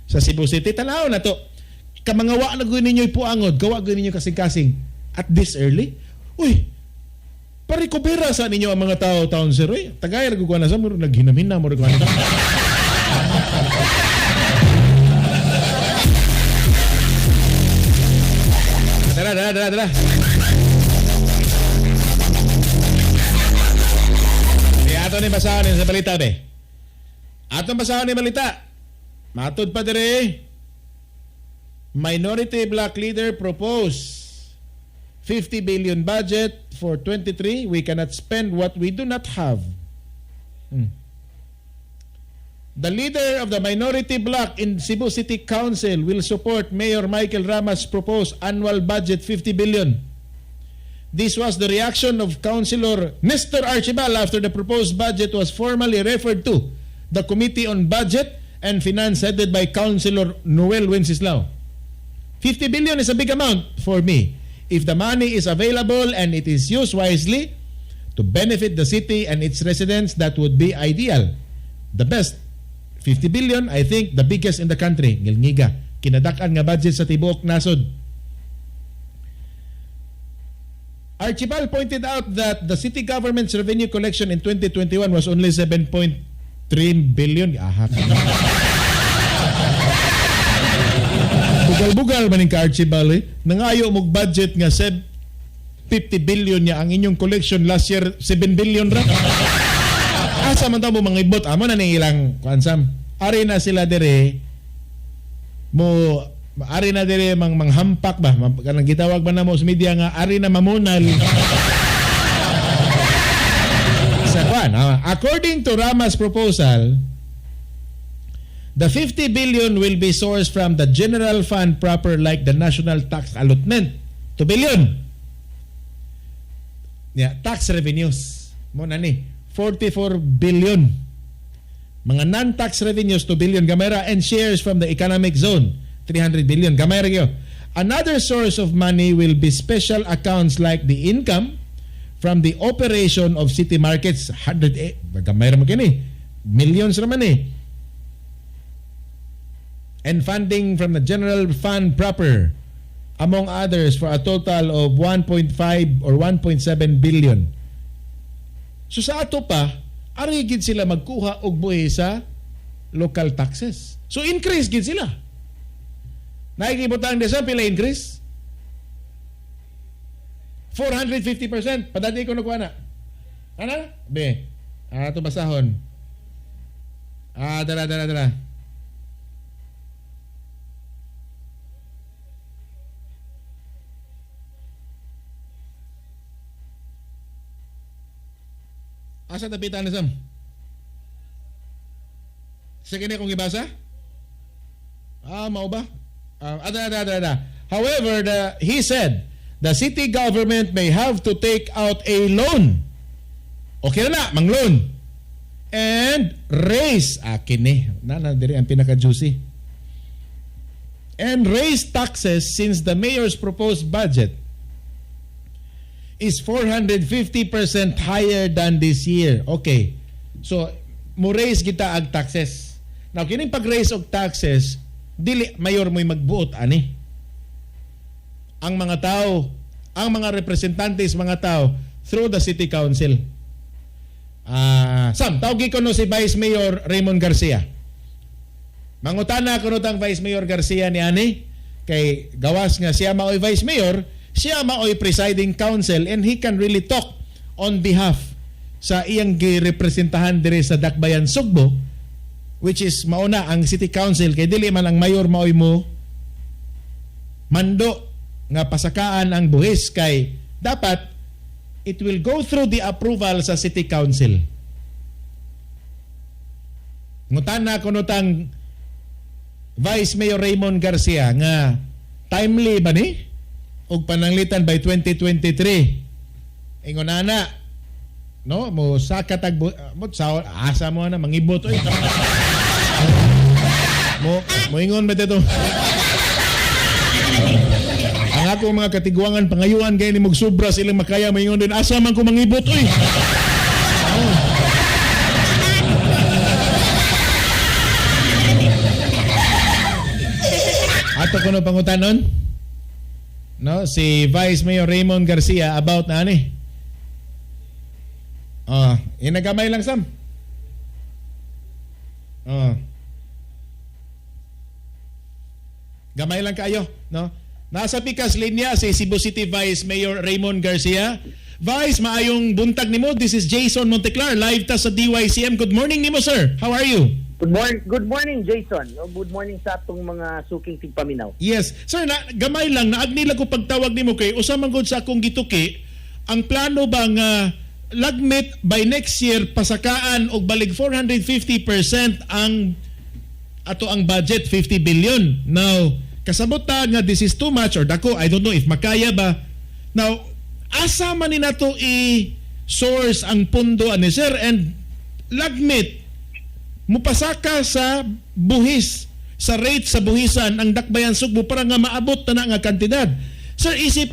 sa Cebu City. Tanaw na to. Kamangawa na gud ninyo ipuangod, gawa gud ninyo kasing-kasing at this early. Uy, parikubira sa ninyo ang mga tao taon sir. Uy, tagay ra gud na sa murag naghinam-hinam murag na. Tara, tara, tara, tara. Eh, ato ni basahon ni sa balita, be. Atong basahon ni balita. Matod pa dire. Minority Bloc leader propose 50 billion budget for 23. We cannot spend what we do not have. The leader of the minority bloc in Cebu City Council will support Mayor Michael Rama's proposed annual budget 50 billion. This was the reaction of Councilor Nestor Archibald after the proposed budget was formally referred to the Committee on Budget and Finance headed by Councilor Noel Wenceslao. 50 billion is a big amount for me. If the money is available and it is used wisely to benefit the city and its residents, that would be ideal. The best. 50 billion, I think, the biggest in the country. Ngilngiga. Kinadak-an nga budget sa tibuok nasod. Archibald pointed out that the city government's revenue collection in 2021 was only 7.3 billion. Aha. Bugal-bugal man ka, Archibald, eh. Nangayo mo budget nga 50 billion niya ang inyong collection last year 7 billion ra. Asa man ta mo mga ibot amo na ning ilang kuan, Sam. Ari na sila dire mo, ari na dire mang manghampak ba, kanang gitawag ba namo sa media nga ari na mamunal sa kuan. Ah, according to Rama's proposal, the 50 billion will be sourced from the general fund proper, like the national tax allotment, 2 billion. Yeah, tax revenues mo na ni 44 billion. Mga non-tax revenues 2 billion gamay ra and shares from the economic zone 300 billion gamay ra gyud. Another source of money will be special accounts like the income from the operation of city markets, 108 gamay ra man kini, millions ra man eh, and funding from the general fund proper, among others, for a total of 1.5 or 1.7 billion. So sa ato pa, ari gid sila magkuha og buhi sa local taxes. So increase gid sila. Nakikibutang sa pila increase? 450%. Padati ko nakuha na. Ano? Be. Ah, ito basahon. Ah, dala, dala, dala. Asa tapitan ni Sam? Sige na kung ibasa? Ah, mao ba? Ah, ada, ada, ada, ada. However, he said, the city government may have to take out a loan. Okay na na, mang-loan. And raise, akin eh, na, na, diri ang pinaka-juicy. And raise taxes since the mayor's proposed budget is 450% higher than this year. Okay. So, mo raise kita ag taxes. Now, kining pag-raise og taxes, dili mayor mo'y magbuot ani. Ang mga tao, ang mga representante sa mga tao through the city council. Ah, Sam, tawagi ko no si Vice Mayor Raymond Garcia. Mangutana ko no tang Vice Mayor Garcia ni ani. Kay gawas nga siya maoy vice mayor, siya maoy presiding council and he can really talk on behalf sa iyang girepresentahan diri sa Dakbayan Sugbo, which is mauna ang city council, kay dili man ang mayor maoy mo mando nga pasakaan ang buhis, kay dapat it will go through the approval sa city council. Ngutana kuno tang Vice Mayor Raymond Garcia nga timely ba ni og pananglitan by 2023 ingon ana, no, mo saka tag mo sa asa mo na mangibot oy, mo moingon ba dito ang ako mga katiguangan, pangayuan kay ni sobra silang makaya, moingon din asa man ko mangibot oy. Oh. Ato kuno pangutanon, no, si Vice Mayor Raymond Garcia about na ani. Ah, inagamay lang, Sam. Ah. Gamay lang kayo, no? Nasa pikas linya si Cebu City Vice Mayor Raymond Garcia. Vice, maayong buntag nimo. This is Jason Monteclar, live ta sa DYCM. Good morning nimo, sir. How are you? Good morning, good morning, Jason. Oh, good morning sa atong mga suking tigpaminaw. Yes. Sir, na, gamay lang, naagni lang ko pagtawag nimo kay usa man gud sa akong gituki, ang plano ba nga lagmit by next year pasakaan og balig 450% ang ato ang budget, 50 billion. Now, kasabot ta nga this is too much or dako, I don't know if makaya ba. Now, asa man ni nato i-source ang pundo ani, sir, and lagmit mupasaka sa buhis, sa rate sa buhisan ang Dakbayan Sugbo para nga maabot na na nga kantidad. Sir, isip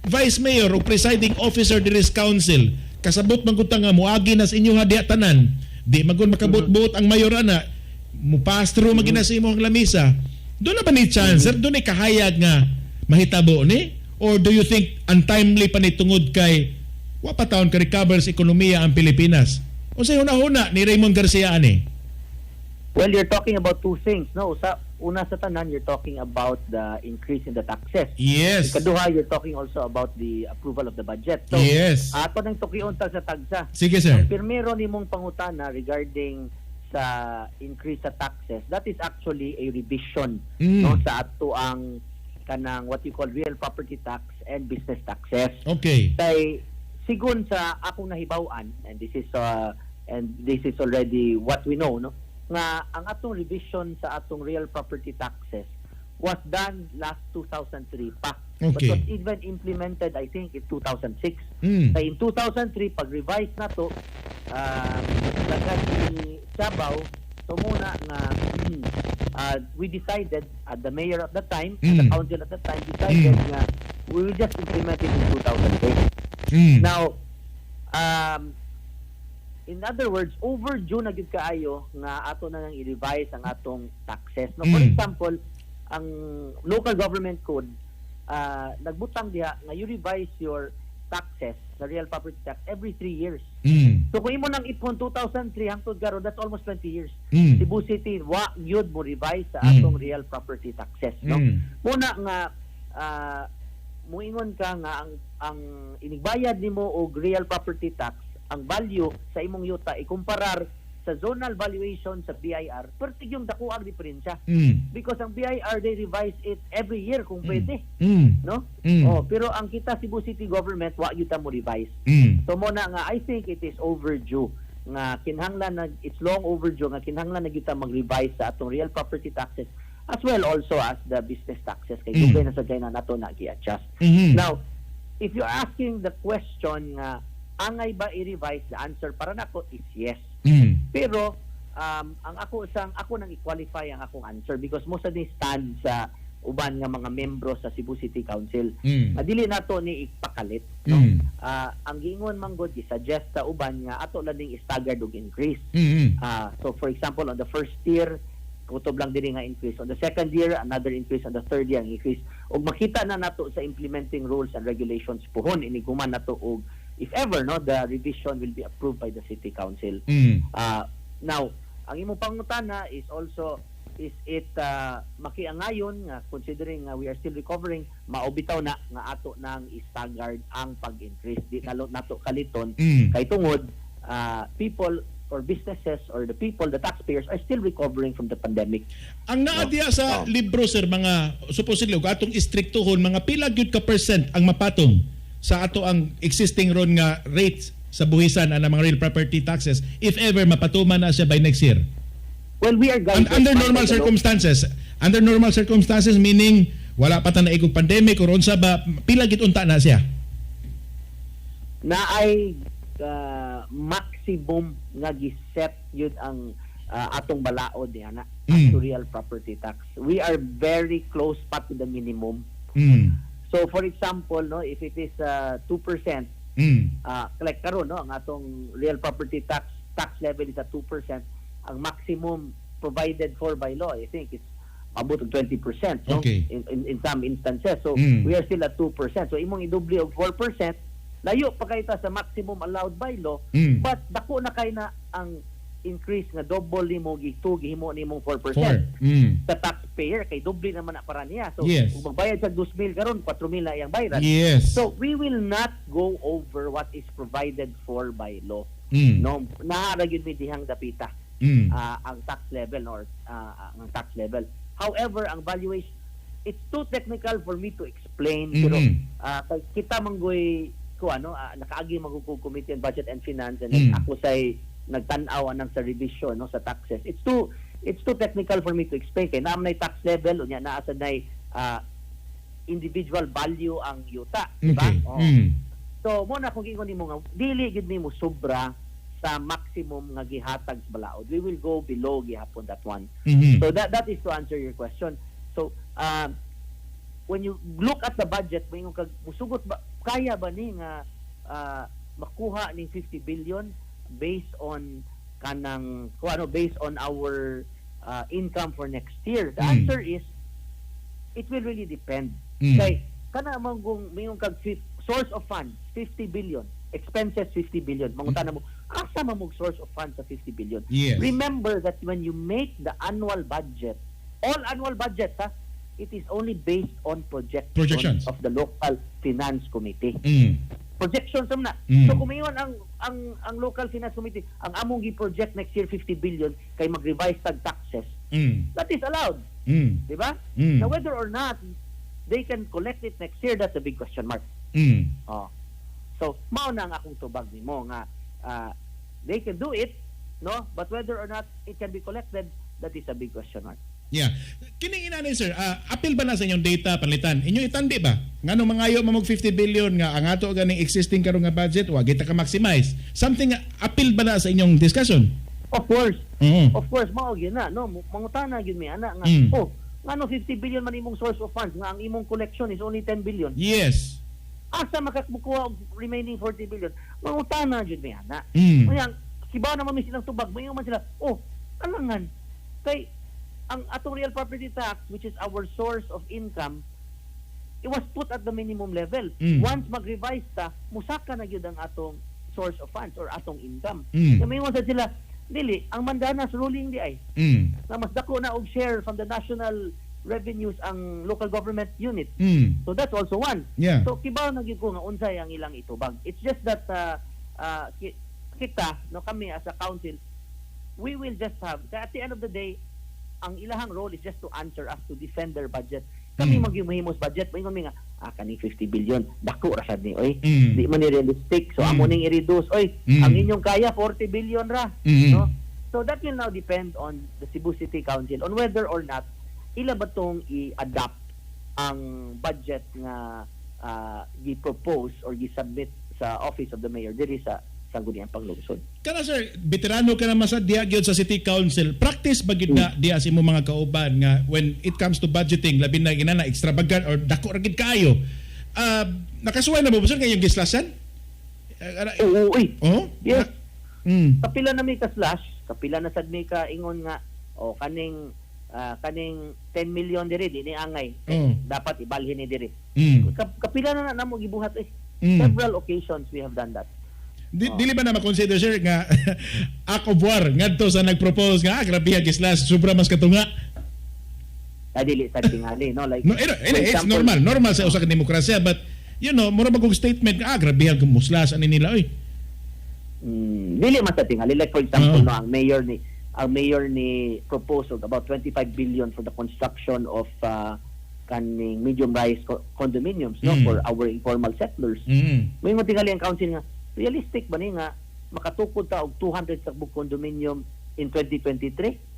Vice Mayor o presiding officer diri sa council, kasabot man gud ta nga muagi na sa inyo ha diha tanan. Di man gud makabot-bot ang mayor ana, mupass through mm sa imong lamisa. Doon na ba ni chance, sir? Doon ni kahayag nga mahitabo ni? Or do you think untimely pa ni tungod kay wa pa taon ka recover sa ekonomiya ang Pilipinas? Unsay huna-huna ni Raymond Garcia ani? Well, you're talking about two things, no? Sa una sa tanan, you're talking about the increase in the taxes. Ikaduha, you're talking also about the approval of the budget. So, ato nang tukion ta sa tagsa. Sige, sir. Ang primero nimong pangutana regarding sa increase sa taxes, that is actually a revision, no, sa ato ang kanang what you call real property tax and business taxes. Kay sigon sa akong nahibaw-an, and this is already what we know, no, nga ang atong revision sa atong real property taxes was done last 2003 pa. But was even implemented, I think, in 2006. Kay in 2003, pag revise na to, lagad ni Sabaw, so muna nga we decided, the mayor at the time and the council at the time decided nga we will just implement it in 2006. Now, in other words, overdue na gyud kaayo nga ato na nang i-revise ang atong taxes. No, for example, ang local government code nagbutang diha nga you revise your taxes, the real property tax, every 3 years. So kung imo nang ipon 2003 hangtod karon, that's almost 20 years. Cebu City wa gyud mo revise sa atong real property taxes, no? Muna nga muingon ka nga ang inigbayad nimo og real property tax, ang value sa imong yuta ikumparar sa zonal valuation sa BIR, perti yung dako ang diferensya. Because ang BIR, they revise it every year kung pwede, no? Oh, pero ang kita Cebu City government, wa gyud ta mo revise. So mo na nga I think it is overdue nga kinahanglan na, it's long overdue nga kinahanglan na kita mag-revise sa atong real property taxes as well also as the business taxes kay dugay na sa na nato na gi-adjust. Now, if you're asking the question nga angay ba i-revise, the answer para nako is yes. Pero ang ako isang ako nang i-qualify ang akong answer because most of ni stand sa uban nga mga membro sa Cebu City Council. Dili nato ni ipakalit, no? Ang giingon man gud, gi-suggest sa uban nga ato lang ning staggered og increase. So for example, on the first year kutob lang diri nga increase. On the second year, another increase. On the third year, ang increase. Ug makita na nato sa implementing rules and regulations puhon iniguman nato og if ever, no, the revision will be approved by the city council. Now, ang imong pangutana is also Is it makiangayon nga considering nga we are still recovering, mao bitaw na nga ato nang staggered ang pag-increase, di nalo nato kaliton kay tungod people or businesses or the people, the taxpayers are still recovering from the pandemic. Ang naa No. diya sa libro, sir, mga supposedly ug atong istriktohon, mga pila gyud ka percent ang mapatong sa ato ang existing ron nga rates sa buhisan ang mga real property taxes if ever mapatuman na siya by next year? Well, we are guided Under by normal the law. circumstances, under normal circumstances meaning wala pa ta naigong pandemic or unsa ba, pila gid unta na siya? Na ay maximum nga giset yun ang atong balaod diha na to real property tax. We are very close pa to the minimum. So for example, no, if it is 2%, like karon, no, ang atong real property tax level is at 2%, ang maximum provided for by law, I think, is abot og 20%, no? In some instances. So we are still at 2%. So imong idoble og 4%, layo pa kay ta sa maximum allowed by law, but dako na kay na ang increase nga double nimo gi 2 gihimo nimong 4% Four. Sa taxpayer kay doble naman na para niya. So kung magbayad siya 2,000 karon, 4,000 na iyang bayaran. So we will not go over what is provided for by law. No, naa ra gyud mi dihang dapita ang tax level or ang tax level. However, ang valuation, it's too technical for me to explain, pero kay kita manggoy ko ano, nakaagi man ko Committee on Budget and Finance and then ako say nagtan-aw anang sa revision, no, sa taxes. It's too technical for me to explain kay naa man nay tax level, unya naa sad nay individual value ang yuta, di ba? Okay. Oh. So mo na kung giingon nimo nga dili gid nimo sobra sa maximum nga gihatag sa balaod. We will go below gihapon that one. So that is to answer your question. So when you look at the budget, moingon kag musugot ba, kaya ba ni nga makuha ning 50 billion based on kanang kung ano, based on our income for next year? The answer is it will really depend. Kay kana man kung moingon kag source of funds 50 billion, expenses 50 billion, mangutana mo asa man mo source of funds sa 50 billion? Remember that when you make the annual budget, all annual budgets ha, it is only based on projections, Projections. of the local finance committee. Projections naman na. So kung mayon ang local finance committee, ang among gi-project next year 50 billion kay mag-revise tag taxes, that is allowed, di ba? Mm. Now whether or not they can collect it next year, that's a big question mark. Oh. So, mao na ang akong tubag nimo nga they can do it, no? But whether or not it can be collected, that is a big question mark. Yeah. Kining inani, sir, apil ba na sa inyong data panlitan? Inyo itandi ba? Ngano mangayo mo mag 50 billion nga ang ato ganing existing karon nga budget wa kita ka maximize? Something nga apil ba na sa inyong discussion? Of course. Of course, mao gyud na, no? Mangutana gyud mi ana nga, oh, ngano 50 billion man imong source of funds nga ang imong collection is only 10 billion? Asa makakuha og remaining 40 billion? Mangutana gyud mi ana. Unya, kibaw naman mi silang tubag, moingon man sila, "Oh, alangan kay ang atong real property tax, which is our source of income, it was put at the minimum level. Once mag-revise ta, musaka na gyud ang atong source of funds or atong income." Kaya moingon sad sila, "Dili, ang Mandanas ruling di ay na mas dako na og share from the national revenues ang local government unit." So that's also one. So kibaw na gyud ko nga unsay ang ilang itubag. It's just that kita, no, kami as a council, we will just have, at the end of the day, ang ilahang role is just to answer us, to defend their budget. Kami magyumahimos budget, moingon mi nga, "Ah, kaning 50 billion, dako ra sad ni oy. Di man ni realistic. So amo ning i-reduce oy. Ang inyong kaya 40 billion ra." No? So that will now depend on the Cebu City Council on whether or not ila ba tong i-adopt ang budget nga gi-propose or gi-submit sa Office of the Mayor diri sa Sangguniang Panglungsod. Kana sir, veterano ka naman sa diha gyud sa City Council. Practice ba gyud na diha sa imong mga kauban nga when it comes to budgeting, labi na ginana extravagant or dako ra gid kaayo? Ah, nakasuway na mo ba, sir, ngayong gislashan? Oo, uy. Oh? Yes. Kapila na may ka slash, kapila na sad may ka ingon nga o kaning 10 million diri di ni angay. Dapat ibalhin ni diri. Kapila na na namo gibuhat eh. Several occasions we have done that. Dili ba na ma-consider, sir, nga act of war ngadto sa nag-propose nga, "Ah, grabe ang gislash, sobra mas katunga"? Dili sa tingali, no? Like No, for it's example, normal. Normal sa usa ka demokrasya, but mura ba kong statement, grabe ang muslas ani nila oy. Dili man sa tingali. Like for example, Oo. no, ang mayor ni proposed about 25 billion for the construction of kaning medium rise condominiums, no, for our informal settlers. May mga tingali ang council nga realistic ba ni nga makatukod ta og 200 sa buok condominium in 2023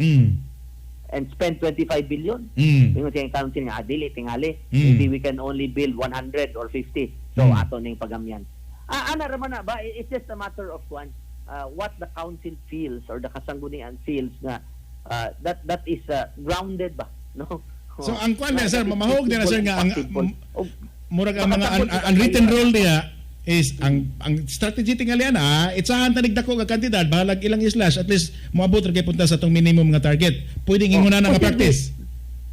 and spend 25 billion? May mga tingali council nga dili tingali. Maybe we can only build 100 or 50. So ato ning pagamyan. Ana ra man na ba, it's just a matter of one what the council feels or the kasanggunian feels na that is grounded ba, no? So, ang kwan na, sir, mamahog din na, sir, nga Possible. Oh, murag ang mga unwritten rule niya is ang strategy tingali ana, itsahan tanig dako nga kantidad, bahalag ilang slash, at least moabot ra kay punta sa atong minimum nga target. Pwedeng ingon na nga Posible. practice.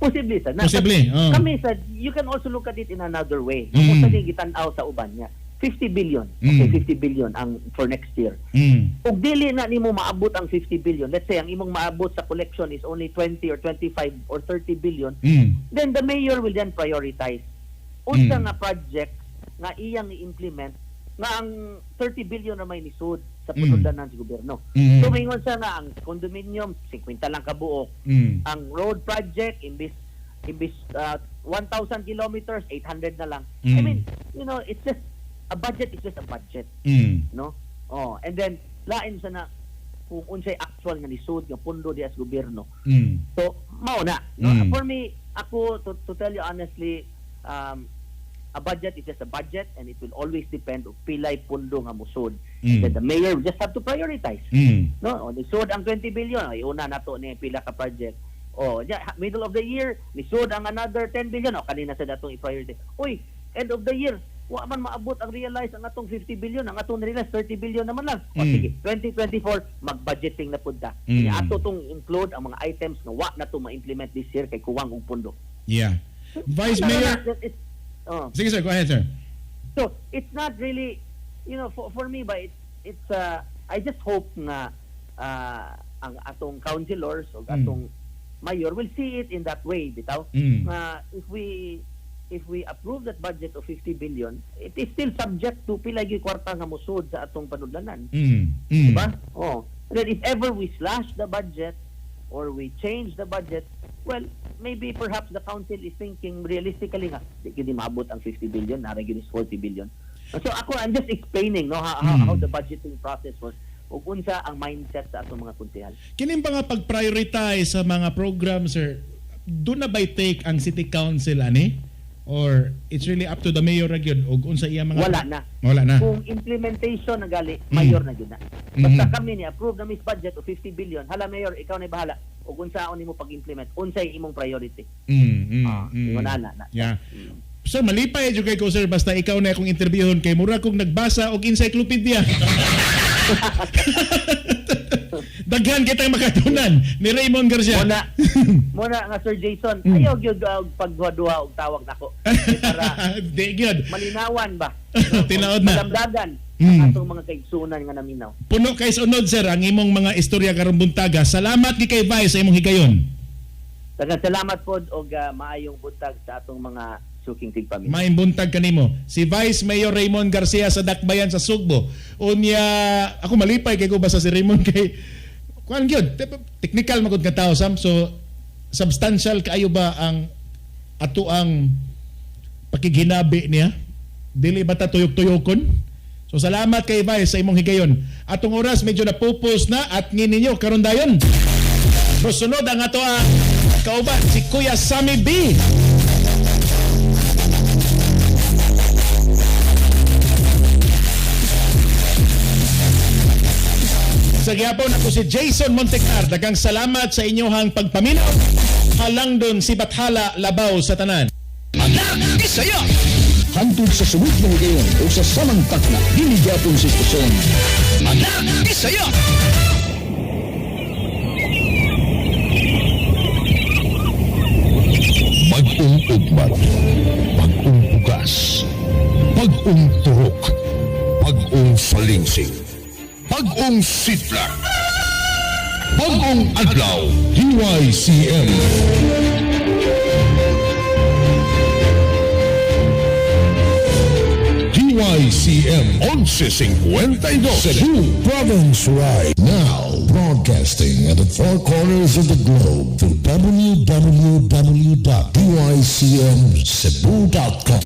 Posible sa. Posible, oh. Kami sa, you can also look at it in another way. Kung sa gitan-aw sa uban niya, 50 billion. Okay, 50 billion ang for next year. Ug dili na nimo maabot ang 50 billion. Let's say ang imong maabot sa collection is only 20 or 25 or 30 billion. Then the mayor will then prioritize unsa nga project nga iyang i-implement nga ang 30 billion na may nisud sa panudlanan sa gobyerno. So maingon siya nga ang condominium 50 lang kabuok. Ang road project imbis 1,000 kilometers, 800 na lang. I mean, it's just a budget is just a budget, no? Oh, and then lain sa na kung unsay actual nga nisud nga pondo diha sa gobyerno. So, mao na. No? For me, ako, to tell you honestly, a budget is just a budget and it will always depend on pilay pundo nga musod. And then the mayor will just have to prioritize. No, o nisud ang 20 billion, ay una nato ni pila ka project. O, yeah, middle of the year, nisud ang another 10 billion, o kanina sa datong i-prioritize. Uy, end of the year, wa man maabot ang realize ang atong 50 billion, ang atong realize 30 billion naman lang. O sige, 2024 mag-budgeting na pud ta. Kaya ato tong include ang mga items nga wa na to ma-implement this year kay kuwang og pundo. Yeah. Vice No, Mayor, oh. Sige sir, go ahead, sir. So, it's not really, for me ba, it's I just hope nga ang atong councilors o atong mayor will see it in that way, bitaw. Nga if we approve that budget of 50 billion, it is still subject to pila gyud kwarta nga musod sa atong panudlanan. Diba? Oh. And then if ever we slash the budget or we change the budget, well, maybe perhaps the council is thinking realistically nga, di gyud maabot ang 50 billion, nara gyud is 40 billion. So ako, I'm just explaining, no, how the budgeting process was ug unsa ang mindset sa atong mga konsehal. Kining ba nga pag-prioritize sa mga program, sir, do na by take ang city council ani? Or it's really up to the mayor ra gyud og unsa iya mga Wala na. Wala na. Kung implementation na gali, mayor na gyud na. Basta kami ni approve na mis budget of 50 billion, hala mayor, ikaw na bahala. Ug unsaon nimo pag-implement, unsay imong priority. Ingon ana na. Yeah. Sir, malipay jud kay ko, sir, basta ikaw na akong interviewon kay mura kong nagbasa og encyclopedia. Daghan kitang makatunan ni Raymond Garcia. Muna nga Sir Jason, ayaw gyud og pagduha-duha og tawag nako. Kay para Di gyud. malinawan ba? Tinuod na. Madamdagan ang atong mga kaigsunan nga naminaw. Puno kay sunod, sir, ang imong mga istorya karong buntaga. Salamat gi kay Vice sa imong higayon. Daghang salamat pod og maayong buntag sa atong mga suking tigpaminaw. Maayong buntag kanimo. Si Vice Mayor Raymond Garcia sa Dakbayan sa Sugbo. Unya ako malipay kay ko basta si Raymond kay kuan gyud, technical magud nga tao sam, so substantial kaayo ba ang ato ang pakighinabi niya. Dili ba ta tuyok-tuyokon? So salamat kay Vice sa imong higayon. Atong oras medyo napupos na at ninyo karon dayon. Mosunod ang ato ang kauban si Kuya Sammy B. Sa gihapon ako si Jason Montecar. Daghang salamat sa inyohang pagpaminaw. Halangdon si Bathala labaw sa tanan. Anak Bisaya! Hantod sa sunod nga higayon o sa samang takna, dili gyapon sa istasyon. Anak Bisaya! Bag-ong ugmat, bag-ong bugas, bag-ong turok, bag-ong salingsing, bag-ong sidlak, bag-ong adlaw, DYCM. DYCM 1152 Cebu Province, right now broadcasting at the four corners of the globe through www.dycmcebu.com.